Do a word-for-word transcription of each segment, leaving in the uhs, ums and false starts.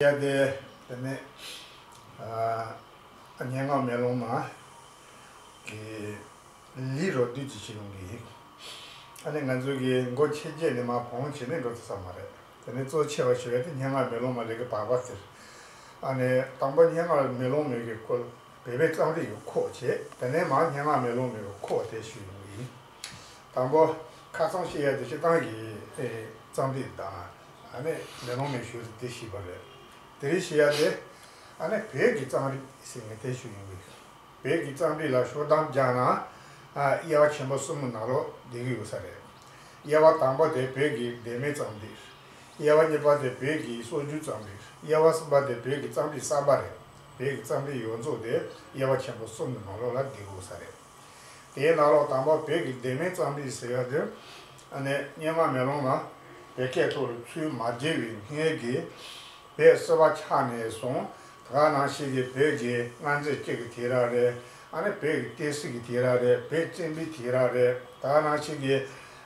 ཡ་དེ་དེ་ནས་ཨ་སྙན་ངག་མེ་ལོང་མ་གི་ལི་རོ་བདུད་ཀྱི་ཤེས་ཡོན་གྱི། ཨ་ནི་ང་ཚོ་གི་མགོ་ཆེ་རྗེས་ནས་མ་བོང་བྱས་ནས་འགྲོ་ཐུབ་ས་མ་རེད། དེ་ནས་གཙོ་ཆེ་བ་ཞུ་ཡ་དེ་སྙན་ངག་མེ་ལོང་མ་ལས་ཀྱི་བར་པ་ཟེར། ཨ་ནི་དང་པོ་སྙན་ངག་མེ་ལོང་མའི་གི་སྐོར་བོད་པའི་རྩོམ་རིག་གི་ཁོག་བྱས། དེ་ནས་མ་སྙན་ངག་མེ་ལོང་མའི་གི་ཁོག་དེ་ཞུ་ཡོང་གི་ཡིན། དང་པོ་ཁ་སང་བཤད་ཡ་དེ་སྤྱིར་བཏང་གི་ཨེ་རྩོམ་རིག་དང་། ཨ་ནི་མེ་ལོང་མའི་ཞུ་རིག་དེ་ཞུས་པ་རེད། དེ་རིང་བཤད་ཡ་དེ་ཨ་ནི་བོད་ཀྱི་རྩོམ་རིག་ཟེར་ནས་དེ་ཞུ་ཡོང་གི། བོད་ཀྱི་རྩོམ་རིག་ལ་ཤོག་གདམས་བརྒྱབ་ན་ཨ་དབྱེ་བ་ཆེན་པོ་གསུམ་གྱི་ནང་ལོགས་བསྡད་ཀྱི་ཡོད་ས་རེད། དབྱེ་བ་དང་པོ་དེ་བོད་ཀྱི་ལྡེབ་མའི་རྩོམ་རིག་དབྱེ་བ་གཉིས་པ་དེ་བོད་ཀྱི་སྲོལ་རྒྱུན་རྩོམ་རིག་དབྱེ་བ་གསུམ་པ་དེ་བོད་ཀྱི་རྩོམ་རིག་གསར་པ་རེད། བོད་ཀྱི་རྩོམ་རིག་ཡོངས་རྫོགས་དེ་དབྱེ་བ་ཆེན་པོ་གསུམ་གྱི་ནང་ལོགས་ལ་བསྡད་ཀྱི་ཡོད་ས་རེད། དེའི་ནང་ལོགས་དང་པོ་བོད་ཀྱི་ལྡེབ་མའི་རྩོམ་རིག་ཟེར་ཡ་དེ། ཨ་ནི་སྙན་ངག་མེ་ལོང་ལ་བོད་སྐད་ཐོག་ལ་ཚུར་མ་བསྒྱུར་བའི་སྔོན་གྱི་བོད་སིལ་བུ་ཆགས་ནས་བཟུང་། ད་ག་ནང་བཞིན་གྱི་བོད་ཀྱི་སྔ་རྗེས་སྐྱིད་ཀྱི་དུས་རབས་རེད། ཨ་ནི་བོད་ཀྱི་བསྟན་སྲིད་ཀྱི་དུས་རབས་རེད། བོད་བཙན་པོའི་དུས་རབས་རེད། ད་ག་ནང་བཞིན་གྱི་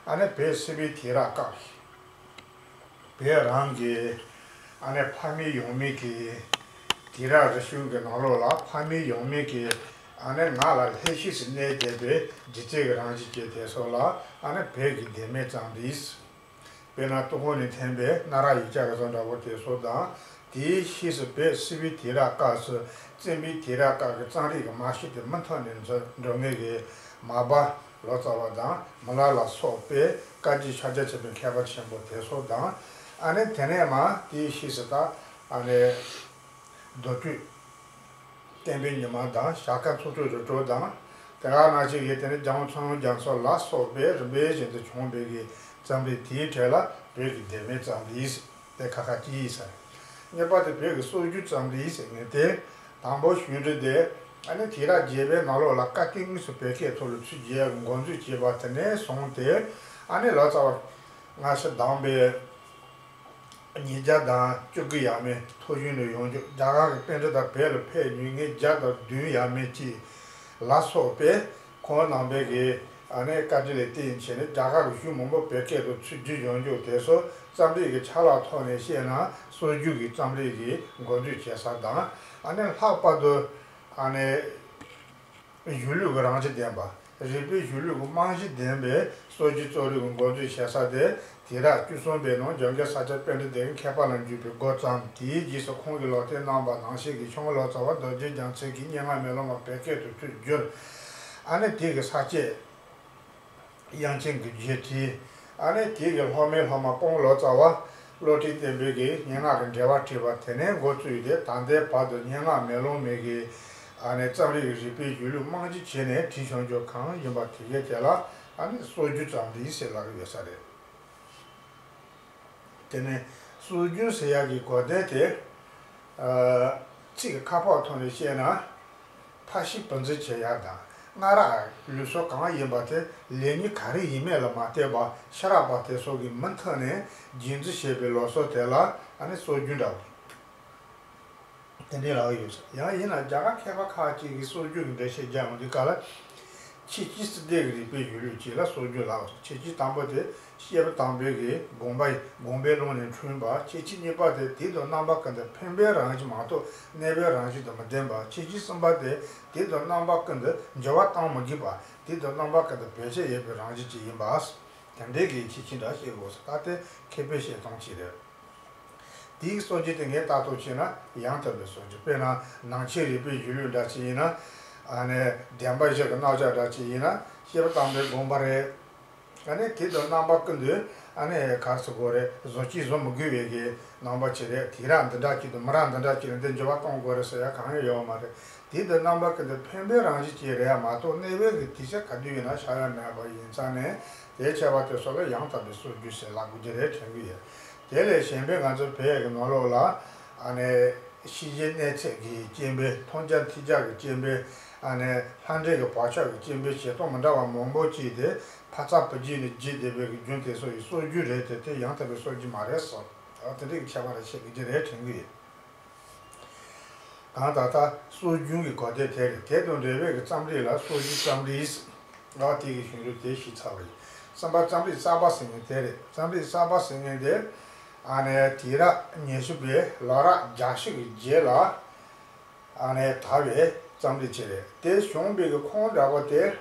ཨ་ནི་བོད་སིལ་བུའི་དུས་རབས་སྐབས་ཀྱི་བོད་རང་གི་ཨ་ནི་ཕ་མེས་ཡང་མེས་ཀྱི་དུས་རབས་རིམ་བྱོན་གྱི་ནང་ལོགས་ལ། ཕ་མེས་ཡང་མེས་ཀྱི་ཨ་ནི་ངག་ལ་ལྷད་ཤུགས་སུ་གནས་བསྡད་པའི་སྒྱུ་རྩལ་གྱི་རང་བཞིན་ཅན་དེ་ཚོ་ལ་ཨ་ནི་བོད་ཀྱི་ལྡེབ་མའི་རྩོམ་རིག་དཔེར་ན་སྟོད་ཧོང་ནས་ཐོན་པའི་སྣ་རག་ཡིག་ཆ་གི་བཟོ་འདྲ་པོ་དེ་ཚོ་དང་། དེའི་ཕྱིས་སུ་བོད་སིལ་བུའི་དུས་རབས་སྐབས་སུ་བཙན་པོའི་དུས་རབས་སྐབས་ཀྱི་རྩོམ་རིག་གི་རྨང་གཞི་དེ་མུ་མཐུད་ནས་འཛིན་འགྲོ་མཁན་གྱི་མར་པ་ལོ་ཙཱ་བ་དང་མི་ལ་ལ་སོགས་པའི་བཀའ་བརྒྱུད་ཕྱག་རྒྱ་ཆེན་པོའི་མཁས་པ་ཆེན་པོ་དེ་ཚོ་དང་། ཨ་ནི་དེ་ནས་མར་དེའི་ཕྱིས་སུ་ད་ཨ་ནི་མདོ་སྟོད་བསྟན་པའི་ཉི་མ་དང་ཞྭ་དཀར་ཚོགས་གཙོས་རི་ཁྲོད་དང་། དེ་ག་ནང་བཞིན་གྱི་དེ་ནི་རྒྱལ་དབང་ཚངས་དབྱངས་རྒྱ་མཚོ་ལ་སོགས་པའི་རིམ་པ་བཞིན་དུ་བྱུང་བའི་གི་རྩོམ་རིག་དེའི་གྲས་ལ་བོད་ཀྱི་ལྡེབ་མའི་རྩོམ་རིག་དེ་ཁག་ཁག་ཅིག་ཡིན་ས་རེད། གཉིས་པ་དེ་བོད་ཀྱི་སྲོལ་རྒྱུན་རྩོམ་རིག་ཟེར་མཁན་དེ། དང་པོ་ཞུ་འདོད་དེ། ཨ་ནི་དུས་རབས་བརྒྱད་པའི་ནང་ལོགས་ལ་བཀའ་བསྟན་དངོས་སུ་བོད་སྐད་ཐོག་ལ་ཚུར་བསྒྱུར་ཡག་གི་འགོ་འཛུགས་བྱས་པ་དེ་ནས་བཟུང་སྟེ། ཨ་ནི་ལོ་ཙཱ་བ་སྔ་ཕྱི་བདམས་པའི་ཉིས་བརྒྱ་དང་བཅུ་དགུ་ཡས་མས་ཐོ་གཞུང་ནས་ཡོང་རྒྱུ། རྒྱ་གར་གྱི་པཎྜི་ཏ་བོད་ལ་ཕེབས་མྱོང་མཁན་བརྒྱ་དང་བདུན་ཡས་མས་ཅིག་ལ་སོགས་པས་ཁོང་རྣམ་པའི་གི་ཨ་ནི་བཀའ་དྲིན་ལ་བརྟེན་བྱས་ནས་རྒྱ་གར་གྱི་གཞུང་མང་པོ་བོད་སྐད་དུ་ཚུར་བསྒྱུར་ཡོང་རྒྱུ་དེ་ཚོ་རྩོམ་རིག་གི་ཆ་ལག་ཐོག་ནས་བཤད་ན་སྲོལ་རྒྱུན་གྱི་རྩོམ་རིག་གི་འགོ་འཛུགས་བྱེད་ས་དང་། ཨ་ནི་ལྷག་པར་དུ་ཨ་ནི་གཞུང་ལུགས་ཀྱི་རང་བཞིན་ལྡན་པ། རིག་པའི་གཞུང་ལུགས་ཀྱི་རྨང་གཞི་ལྡན་པའི་སྲོལ་རྒྱུན་རྩོམ་རིག་གི་འགོ་འཛུགས་བྱེད་ས་དེ། དུས་རབས་བཅུ་གསུམ་པའི་ནང་འཇམ་མགོན་ས་སྐྱ་པཎྜི་ཏའི་མཁས་པ་ལ་འཇུག་པའི་འགོ་བརྩམས། དེའི་རྗེས་སུ་ཁོང་གིས་ལོག་འཐེན་གནང་བ་ནང་བཞིན་གྱི་ཆུང་ངུ་ལོ་ཙཱ་བ་རྡོ་རྗེ་རྒྱལ་མཚན་གྱིས་སྙན་ངག་མེ་ལོང་མ་བོད་སྐད་དུ་ཚུར་བསྒྱུར། ཨ་ནི་དེ་གི་ས་བཅད་དབྱངས་ཅན་གྱི་བརྒྱུད་འཕྲིན། ཨ་ནི་དེ་གི་སློབ་མའི་སློབ་མ་སྤང་ལོ་ཙཱ་བ་བློ་གྲོས་བརྟན་པོ་གིས་སྙན་ངག་གི་འགྲེལ་པ་བྲིས་པ་དེ་ནས་འགོ་བཙུགས་ཏེ་ད་ལྟའི་བར་དུ་སྙན་ངག་མེ་ལོང་མའི་གི་ཨ་ནི་རྩོམ་རིག་གི་རིག་པའི་གཞུང་ལུགས་རྨང་གཞི་བྱས་ནས་བྲིས་བྱུང་རྒྱུ་གང་ཡིན་པ་དེ་གའི་རྗེས་ལ་ཨ་ནི་སྲོལ་རྒྱུན་རྩོམ་རིག་ཟེར་ལབ་ཀྱི་ཡོད་ས་རེད། དེ་ནས་སྲོལ་རྒྱུན་ཟེར་ཡག་གི་གོ་དོན་དེ། ཨ། ཚིག་གི་ཁ་ཕོར་ཐོག་ནས་བཤད་ན། ཕ་གཞིས་བུ་འཛིན་བྱེད་ཡག་དང་སྔ་རབས་ལུགས་སྲོལ་གང་ཡིན་པ་དེ་ལེགས་ཉེས་ག་རེ་ཡིན་མིན་ལ་མ་ལྟོས་པར་ཕྱི་རབས་པ་དེ་ཚོ་གིས་མུ་མཐུད་ནས་རྒྱུན་འཛིན་བྱས་པའི་ལུགས་སྲོལ་དེ་ལ་ཨ་ནི་སྲོལ་རྒྱུན་འདྲ་བོ། དེ་འདྲའི་ལབ་ཡོད་ས། ཡང་ཡིན་ན་རྒྱ་གར་མཁས་པ་ཁག་ཅིག་གིས་སྲོལ་རྒྱུན་གྱི་འགྲེལ་བཤད་རྒྱག་ཡོང་དུས་སྐབས་ལ། ཆོས་ཀྱི་སྲིད་དེ་གི་རིག་པའི་གཞུང་ལུགས་ཅིག་ལ་སྲོལ་རྒྱུན་ལབ་པ་རེད། ཆོས་ཀྱི་དང་པོ་དེ་སྐྱེས་བུ་དམ་པའི་གི་དགོངས་པ་དགོངས་པའི་ཀློང་ནས་འཁྲུངས་པ། ཆོས་ཀྱི་གཉིས་པ་དེ་དུས་དང་རྣམ་པ་ཀུན་ཏུ་འཕེན་པའི་རང་བཞིན་མ་གཏོགས་གནས་པའི་རང་བཞིན་དུ་མི་ལྡན་པ། ཆོས་ཀྱི་གསུམ་པ་དེ་དུས་དང་རྣམ་པ་ཀུན་ཏུ་འགྱུར་བ་གཏང་མི་དགོས་པ། དུས་དང་རྣམ་པ་ཀུན་ཏུ་བེད་སྤྱོད་ཡོད་པའི་རང་བཞིན་ཅིག་ཡིན་པ། དེ་འདྲའི་གི་ཆོས་ཀྱི་འདྲ་བཤད་དགོས་ས། ད་དེ་མཁས་པའི་བཤད་སྟངས་ཅིག་རེད། དེའི་སྲོལ་རྒྱུན་དེ་ངས་ལྟ་རྟོག་བྱས་ན་ཡང་དག་པའི་སྲོལ་རྒྱུན། དཔེར་ན་ནང་ཆོས་རིག་པའི་གཞུང་ལུགས་འདྲ་ཅིག་ཡིན་ན། ཨ་ནི་བདེན་པ་བཞི་གི་རྣམ་གཞག་འདྲ་ཅིག་ཡིན་ན་སྐྱེས་བུ་དམ་པའི་དགོངས་པ་རེད། ཨ་ནི་དུས་དང་རྣམ་པ་ཀུན་ཏུ་ཨ་ནི་ག་རེ་ཟེར་དགོས་རེད། བཟོ་བཅོས་བཟོ་མི་དགོས་པའི་གི་རྣམ་པ་ཅིག་རེད། དུས་རབས་འདི་འདྲ་ཅིག་ཏུ་མི་རབས་འདི་འདྲ་ཅིག་ལ་འདི་འགྱུར་བ་གཏོང་དགོས་རེད་ཟེར་ཡ་གང་ཡང་ཡོད་མ་རེད། དུས་དང་རྣམ་པ་ཀུན་ཏུ་འཕེན་པའི་རང་བཞིན་ཅིག་རེད་མ་གཏོགས་གནས་པའི་གི་དུས་ཚོད་ག་དུས་ཡིན་ན་ཆགས་ཡ་མེད་པ་ཡིན་ཙང་ནས། དེ་བྱས་པ་དེ་ཚོ་ལ་ཡང་དག་པའི་སྲོལ་རྒྱུན་ཞེས་ལབ་དགོས་ཀྱི་རེད་དྲན་གྱི་ཡོད། དེ་ལས་གཞན་པའི་ང་ཚོའི་བོད་ཡིག་གི་ནང་ལོགས་ལ་ཨ་ནི་ཤེས་བྱའི་གནས་ཚད་ཀྱི་སྐྱེ་འཕེལ། མཐོང་རྒྱ་ཐོས་རྒྱ་གི་སྐྱེ་འཕེལ། ཨ་ནི་ལྷ་འདྲེ་གི་བག་ཆགས་ཀྱི་སྐྱེ་འཕེལ་བྱེད་སྟངས་མི་འདྲ་བ་མང་པོ་ཅིག་དེ་ཕ་རྩ་བུ་རྒྱུད་ནས་རྒྱུད་སྡེ་བའི་གི་རྒྱུན་དེ་ཚོ་ཡི་སྲོལ་རྒྱུན་རེད་དེ། དེ་ཡང་དག་པའི་སྲོལ་རྒྱུན་མ་རེད་བསམ། ཨ་དེ་འདྲའི་ཁྱད་པར་ལ་བཤད་དགོས་ཀྱི་རེད་དྲན་གྱི་ཡོད། གང་ལྟར་ད་སྲོལ་རྒྱུན་གྱི་གོ་དོན་དེ་རེད། དེ་དང་འབྲེལ་བའི་གི་རྩོམ་རིག་ལ་སྲོལ་རྒྱུན་རྩོམ་རིག་ཟེར་བ་དེ་གི་གཞུང་ལུགས་དེ་ཞུས་ཚར་བ་ཡིན། གསུམ་པ་རྩོམ་རིག་གསར་པ་ཟེར་མཁན་དེ་རེད། རྩོམ་རིག་གསར་པ་ཟེར་མཁན་དེ་ ཨ་ནི་དུས་རབས་ཉི་ཤུ་པའི་ལོ་རབས་བརྒྱད་ཅུ་གི་རྗེས་ལ་ཨ་ནི་དར་བའི་རྩོམ་རིག་ཅིག་རེད། དེ་བྱུང་བའི་གི་ཁུངས་འདྲ་པོ་དེ།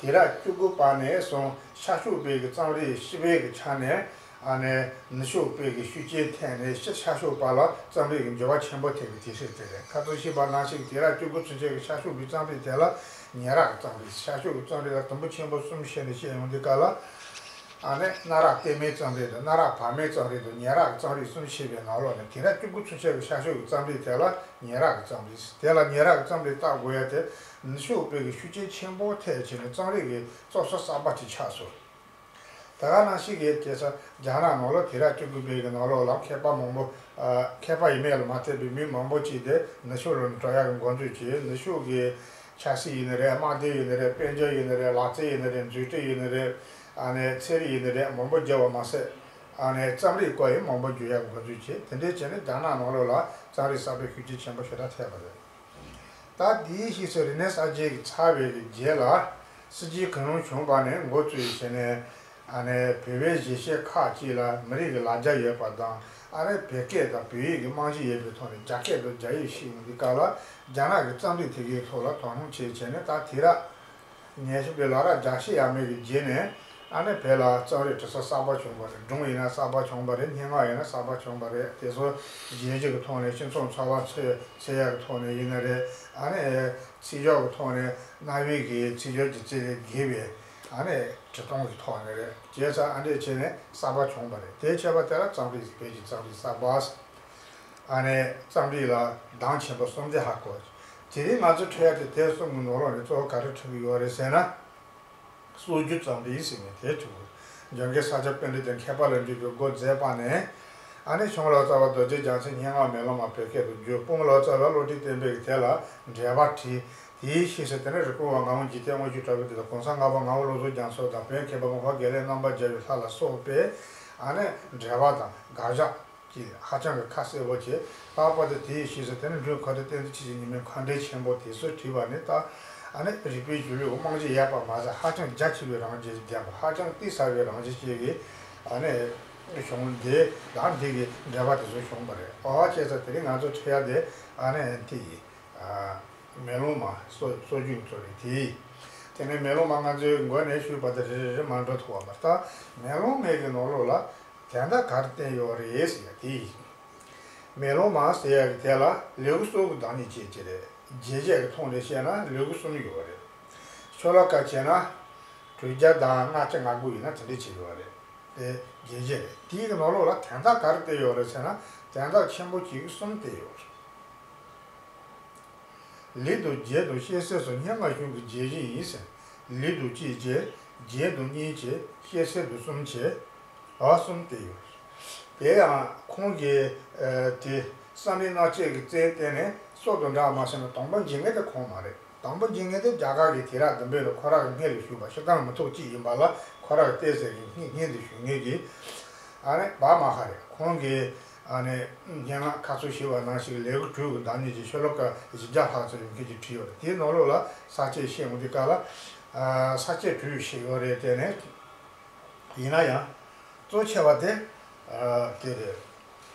དུས་རབས་བཅུ་དགུ་པ་ནས་བཟུང་ཤར་ཕྱོགས་པའི་གི་རྩོམ་རིག་ཤེས་པའི་གི་ཆ་ནས་ཨ་ནི་ནུབ་ཕྱོགས་པའི་གི་ཤུགས་རྐྱེན་ཐེབས་ནས་ཤར་ཕྱོགས་པ་ལ་རྩོམ་རིག་གི་འགྱུར་བ་ཆེན་པོ་ཐེབས་པའི་དུས་ཚོད་དེ་རེད། ཁ་ཚོན་ཞུས་པ་ནང་བཞིན་དུས་རབས་བཅུ་དགུ་ཚུན་ཆད་ཀྱི་ཤར་ཕྱོགས་པའི་རྩོམ་རིག་དེ་ལ་ཉེ་རབས་ཀྱི་རྩོམ་རིག་ཤར་ཕྱོགས་ཀྱི་རྩོམ་རིག་ལ་དུམ་བུ་ཆེན་པོ་གསུམ་བཤད་ནས་བཤད་ཡོང་དུས་སྐབས་ལ། ཨ་ནི་གནའ་རབས་གཏེར་མའི་རྩོམ་རིག་དང་གནའ་རབས་བར་མའི་རྩོམ་རིག་དང་ཉེ་རབས་ཀྱི་རྩོམ་རིག་གསུམ་ཕྱེ་བའི་ནང་ལོགས་ནས་དུས་རབས་བཅུ་དགུ་ཚུན་ཆད་ཀྱི་ཤར་ཕྱོགས་ཀྱི་རྩོམ་རིག་དེ་ལ་ཉེ་རབས་ཀྱི་རྩོམ་རིག་དེ་ལ་ཉེ་རབས་ཀྱི་རྩོམ་རིག་བཏགས་དགོས་ཡ་དེ་ནུབ་ཕྱོགས་པའི་གི་ཤུགས་རྐྱེན་ཆེན་པོ་ཐེབས་བྱས་ནས་རྩོམ་རིག་གི་སྲོལ་གསར་པ་ཅིག་ཆགས་སོང་། ད་ག་ནང་བཞིན་གྱི་དེ་ཚོ་རྒྱ་ནག་ནང་ལོགས་དུས་རབས་བཅུ་དགུ་པའི་གི་ནང་ལོགས་ལ་མཁས་པ་མང་པོ། ཨ། མཁས་པ་ཡིན་མིན་ལ་མ་ལྟོས་པའི་མི་མང་པོ་ཅིག་དེ་ནུབ་ཕྱོགས་ལ་འགྲོ་ཡ་གི་འགོ་འཛུགས་བྱས། ནུབ་ཕྱོགས་ཀྱི་ཆབ་སྲིད་ཡིན་ནི་རེད། དམག་དོན་ཡིན་ནི་རེད། དཔལ་འབྱོར་ཡིན་ནི་རེད། ལག་རྩལ་ཡིན་ནི་རེད། མཛོད་བྲིས་ཡིན་ནི་རེད། ཨ་ནི་ཚན་རིག་ཡིན་ནི་རེད། མང་པོ་བརྒྱབ་པ་མ་ཟད། ཨ་ནི་རྩོམ་རིག་སྐོར་ཡང་མང་པོ་བསྒྱུར་ཡ་གི་འགོ་འཛུགས་བྱས། དེ་འདྲའི་བྱས་ནས་རྒྱ་ནག་ནང་ལོགས་ལ་རྩོམ་རིག་གསར་པའི་ཤུགས་རྐྱེན་ཆེན་པོ་ཞེ་དྲག་ཐེབས་པ་རེད། ད་དེའི་ཕྱིས་སུ་རི་ནེ་སཱན་སི་ཅིག་ཚར་བའི་རྗེས་ལ་སྲིད་ཇུས་གང་རུང་བྱུང་བ་ནས་འགོ་བཙུགས་བྱས་ནས། ཨ་ནི་བོད་པའི་གཞིས་བྱེས་ཁག་ཅིག་ལ་མི་རིགས་ཀྱི་ལ་རྒྱ་ཡོད་པ་དང་། ཨ་ནི་བོད་སྐད་དང་བོད་ཡིག་གི་རྨང་གཞི་ཡོད་པའི་ཐོག་ནས་རྒྱ་སྐད་དང་རྒྱ་ཡིག་ཤེས་ཡོང་དུས་སྐབས་ལ་རྒྱ་ནག་གི་རྩོམ་རིག་དེ་གའི་ཐོག་ལ་དོ་སྣང་བྱས་བྱས་ནས། ད་དུས་རབས་ཉི་ཤུ་པའི་ལོ་རབས་བརྒྱད་ཅུ་ཡས་མས་ཀྱི་རྗེས་ནས་ཨ་ནི་བོད་ལ་རྩོམ་རིག་འབྲི་ས་གསར་པ་བྱུང་བ་རེད། སྒྲུང་ཡིན་ན་གསར་པ་བྱུང་བ་རེད། སྙན་ངག་ཡིན་ན་གསར་པ་བྱུང་བ་རེད། དེ་ཚོ་རྒྱན་གཞི་གི་ཐོག་ནས་སྤྱི་ཚོགས་འཚོ་བ་འཚོ་འཚོ་ཡ་གི་ཐོག་ནས་ཡིན་ན་རེད། ཨ་ནི་ཚིག་སྦྱོར་གྱི་ཐོག་ནས་གནའ་བོའི་གི་ཚིག་སྦྱོར་གྱི་རྩལ་ལས་བརྒལ་བའི་ཨ་ནི་འབྲི་སྟངས་ཀྱི་ཐོག་ནས་རེད། བྱས་ཙང་ཨ་འདྲས་བྱས་ནས་གསར་པ་བྱུང་བ་རེད། དེ་བྱས་པ་དེ་ལ་རྩོམ་རིག་བོད་ཀྱི་རྩོམ་རིག་གསར་པ། ཨ་ནི་རྩོམ་རིག་ལ་གདེང་ཆེན་པོ་གསུམ་དེ་ཧ་གོ། དེ་རིང་ང་ཚོ་འཕྲད་ཡ་དེ་དེ་གསུམ་གྱི་ནང་ལོགས་ནས་གཙོ་བོ་ག་རེ་འཕྲད་ཀྱི་ཡོད་རེད་ཟེར་ན། སྲོལ་རྒྱུན་རྩོམ་རིག་ཟེར་ནས་དེ་བྱུང་། འཇམ་མགོན་ས་སྐྱ་པཎྜི་ཏས་མཁས་པ་ལ་འཇུག་པའི་འགོ་མཛད་པ་ནས། ཨ་ནི་ཆུང་ལོ་ཙཱ་བ་རྡོ་རྗེ་རྒྱལ་མཚན་སྙན་ངག་མེ་ལོང་མ་བོད་སྐད་དུ་བསྒྱུར། སྤུན་ལོ་ཙཱ་བ་བློ་གྲོས་བསྟན་འཕེལ་གྱིས་དེ་ལ་འགྲེལ་པ་བྲིས། དེའི་ཕྱིས་སུ་དེ་ནས་རི་ཀོན་པ་ངག་དབང་འཇིག་རྟེན་དབང་ཕྱུག་གྲགས་པས་དེ་ལ་གོང་ས་ལྔ་པ་ངག་དབང་བློ་བཟང་རྒྱ་མཚོ་དང་བོད་མཁས་པ་ངག་དབང་དགེ་ལེགས་རྣམ་པར་རྒྱལ་བའི་ལྷ་ལ་སོགས་པས་ཨ་ནི་འགྲེལ་པ་དང་དགག་བཞག་ཀྱིས་ཧ་ཅང་གི་ཁ་གསལ་པོ་བྱས། ལྷག་པར་དུ་དེའི་ཕྱིས་སུ་དེ་ནི་འབྲུག་ཁ་ཐུག་བསྟན་འཛིན་ཆོས་ཀྱི་ཉི་མའི་མཁའ་འགྲོའི་ཆེན་པོ་དེ་ཚོས་བྲིས་པ་ནི། ད་ཨ་ནི་རིག་པའི་གཞུང་ལུགས་རྨང་གཞི་ཡོད་པ་མ་ཟད། ཧ་ཅང་རྒྱ་ཆེ་བའི་རང་བཞིན་ཅིག་ལྡན་པ། ཧ་ཅང་གཏིང་ཟབ་པའི་རང་བཞིན་ཅིག་གི་ཨ་ནི་བྱུང་། འདི་དང་འདི་གི་འགྲེལ་པ་དེ་ཚོ་བྱུང་བ་རེད། ཨོ་བྱས་ཙང་དེ་རིང་ང་ཚོ་འཕྲད་ཡ་དེ་ཨ་ནི་དེ་ཡིན། ཨ། མེ་ལོང་མ་སྲོལ་སྲོལ་རྒྱུན་གཙོ་རེད་དེ། དེ་ནས་མེ་ལོང་མ་ང་ཚོའི་མགོ་ནས་ཞུས་པ་དེ་རེ་རེ་རེ་མར་འགྲོ་ཐུབ་པ་མ་རེད། ད་མེ་ལོང་མའི་གི་ནང་ལོགས་ལ། དོན་དག་ག་རེ་བསྟན་ཡོད་རེད་ཟེར་ཡ་དེ་ཡིན། མེ་ལོང་མ་ཟེར་ཡ་གི་དེ་ལ་ལེའུ་གསུམ་གྱི་བདག་ཉིད་ཅན་ཅིག་རེད། རྒྱས་བཤད་ཀྱི་ཐོག་ནས་བཤད་ན་ལེའུ་གསུམ་ཡོད་རེད། ཤོ་ལོ་ཀ་བྱས་ན་དྲུག་བརྒྱ་དང་ལྔ་བཅུ་ང་དགུ་ཡིན་ན་དེ་འདྲ་ཅིག་ཡོད་རེད། དེ་རྒྱས་བཤད་རེད། དེའི་གི་ནང་ལོགས་ལ་དོན་དག་ག་རེ་བསྟན་ཡོད་རེད་ཟེར་ན། དོན་དག་ཆེན་པོ་གཅིག་གསུམ་བསྟན་ཡོད་རེད། ལེགས་དང་རྒྱས་དང་བཤད་སྲོལ་སོགས་སྙན་ངག་གཞུང་གི་རྒྱས་གཞི་ཡིན་ཟེར། ལེགས་དང་གཅིག་བྱས། རྒྱས་དང་གཉིས་བྱས། བཤད་སྲོལ་དང་གསུམ་བྱས། འོ་གསུམ་བསྟན་ཡོད། དེ་ཡང་ཁོང་གིས་ཨ་དེ་བསམ་ཡས་མནའ་བཅད་ཀྱི་རྩལ་བསྟན་ནས་སྲོལ་དང་འདྲ་བ་མ་བྱས་ན་དང་པོ་འབྱིན་མཁན་དེ་ཁོང་མ་རེད། དང་པོ་འབྱིན་མཁན་དེ་རྒྱ་གར་གྱི་དུས་རབས་བདུན་པའི་ལོ་ཁོ་རང་གི་སྔོན་ལ་བཞུགས་པ་ཤི་ཏང་མུ་ཐུག་ཅིག་ཡིན་པ་ལ། ཁོ་རང་གི་བསྟན་སྲིད་ཀྱི་སྔོན་སྔོན་དུ་བཞུགས་མཁན་གྱི་ཨ་ནི་བ་མ་ཧ་རེད། ཁོང་གིས་ཨ་ནི་སྙན་ངག་ཁ་ཚུར་ཞུས་པ་ནང་བཞིན་ལེའུ་དྲུག་གི་བདག་ཉིད་ཀྱི་ཤོ་ལོ་ཀ་བཞི་བརྒྱ་ལྷག་ཙམ་ཡོད་མཁན་ཅིག་བྲིས་ཡོད་རེད། དེའི་ནང་ལོགས་ལ་ས་བཅད་བཤད་འོང་དུས་སྐབས་ལ། ཨ་ས་བཅད་དྲུག་བཤད་ཡོད་རེད། དེ་ནས་ཡིན་ན་ཡང་གཙོ་ཆེ་བ་དེ་ཨ་དེ་རེད།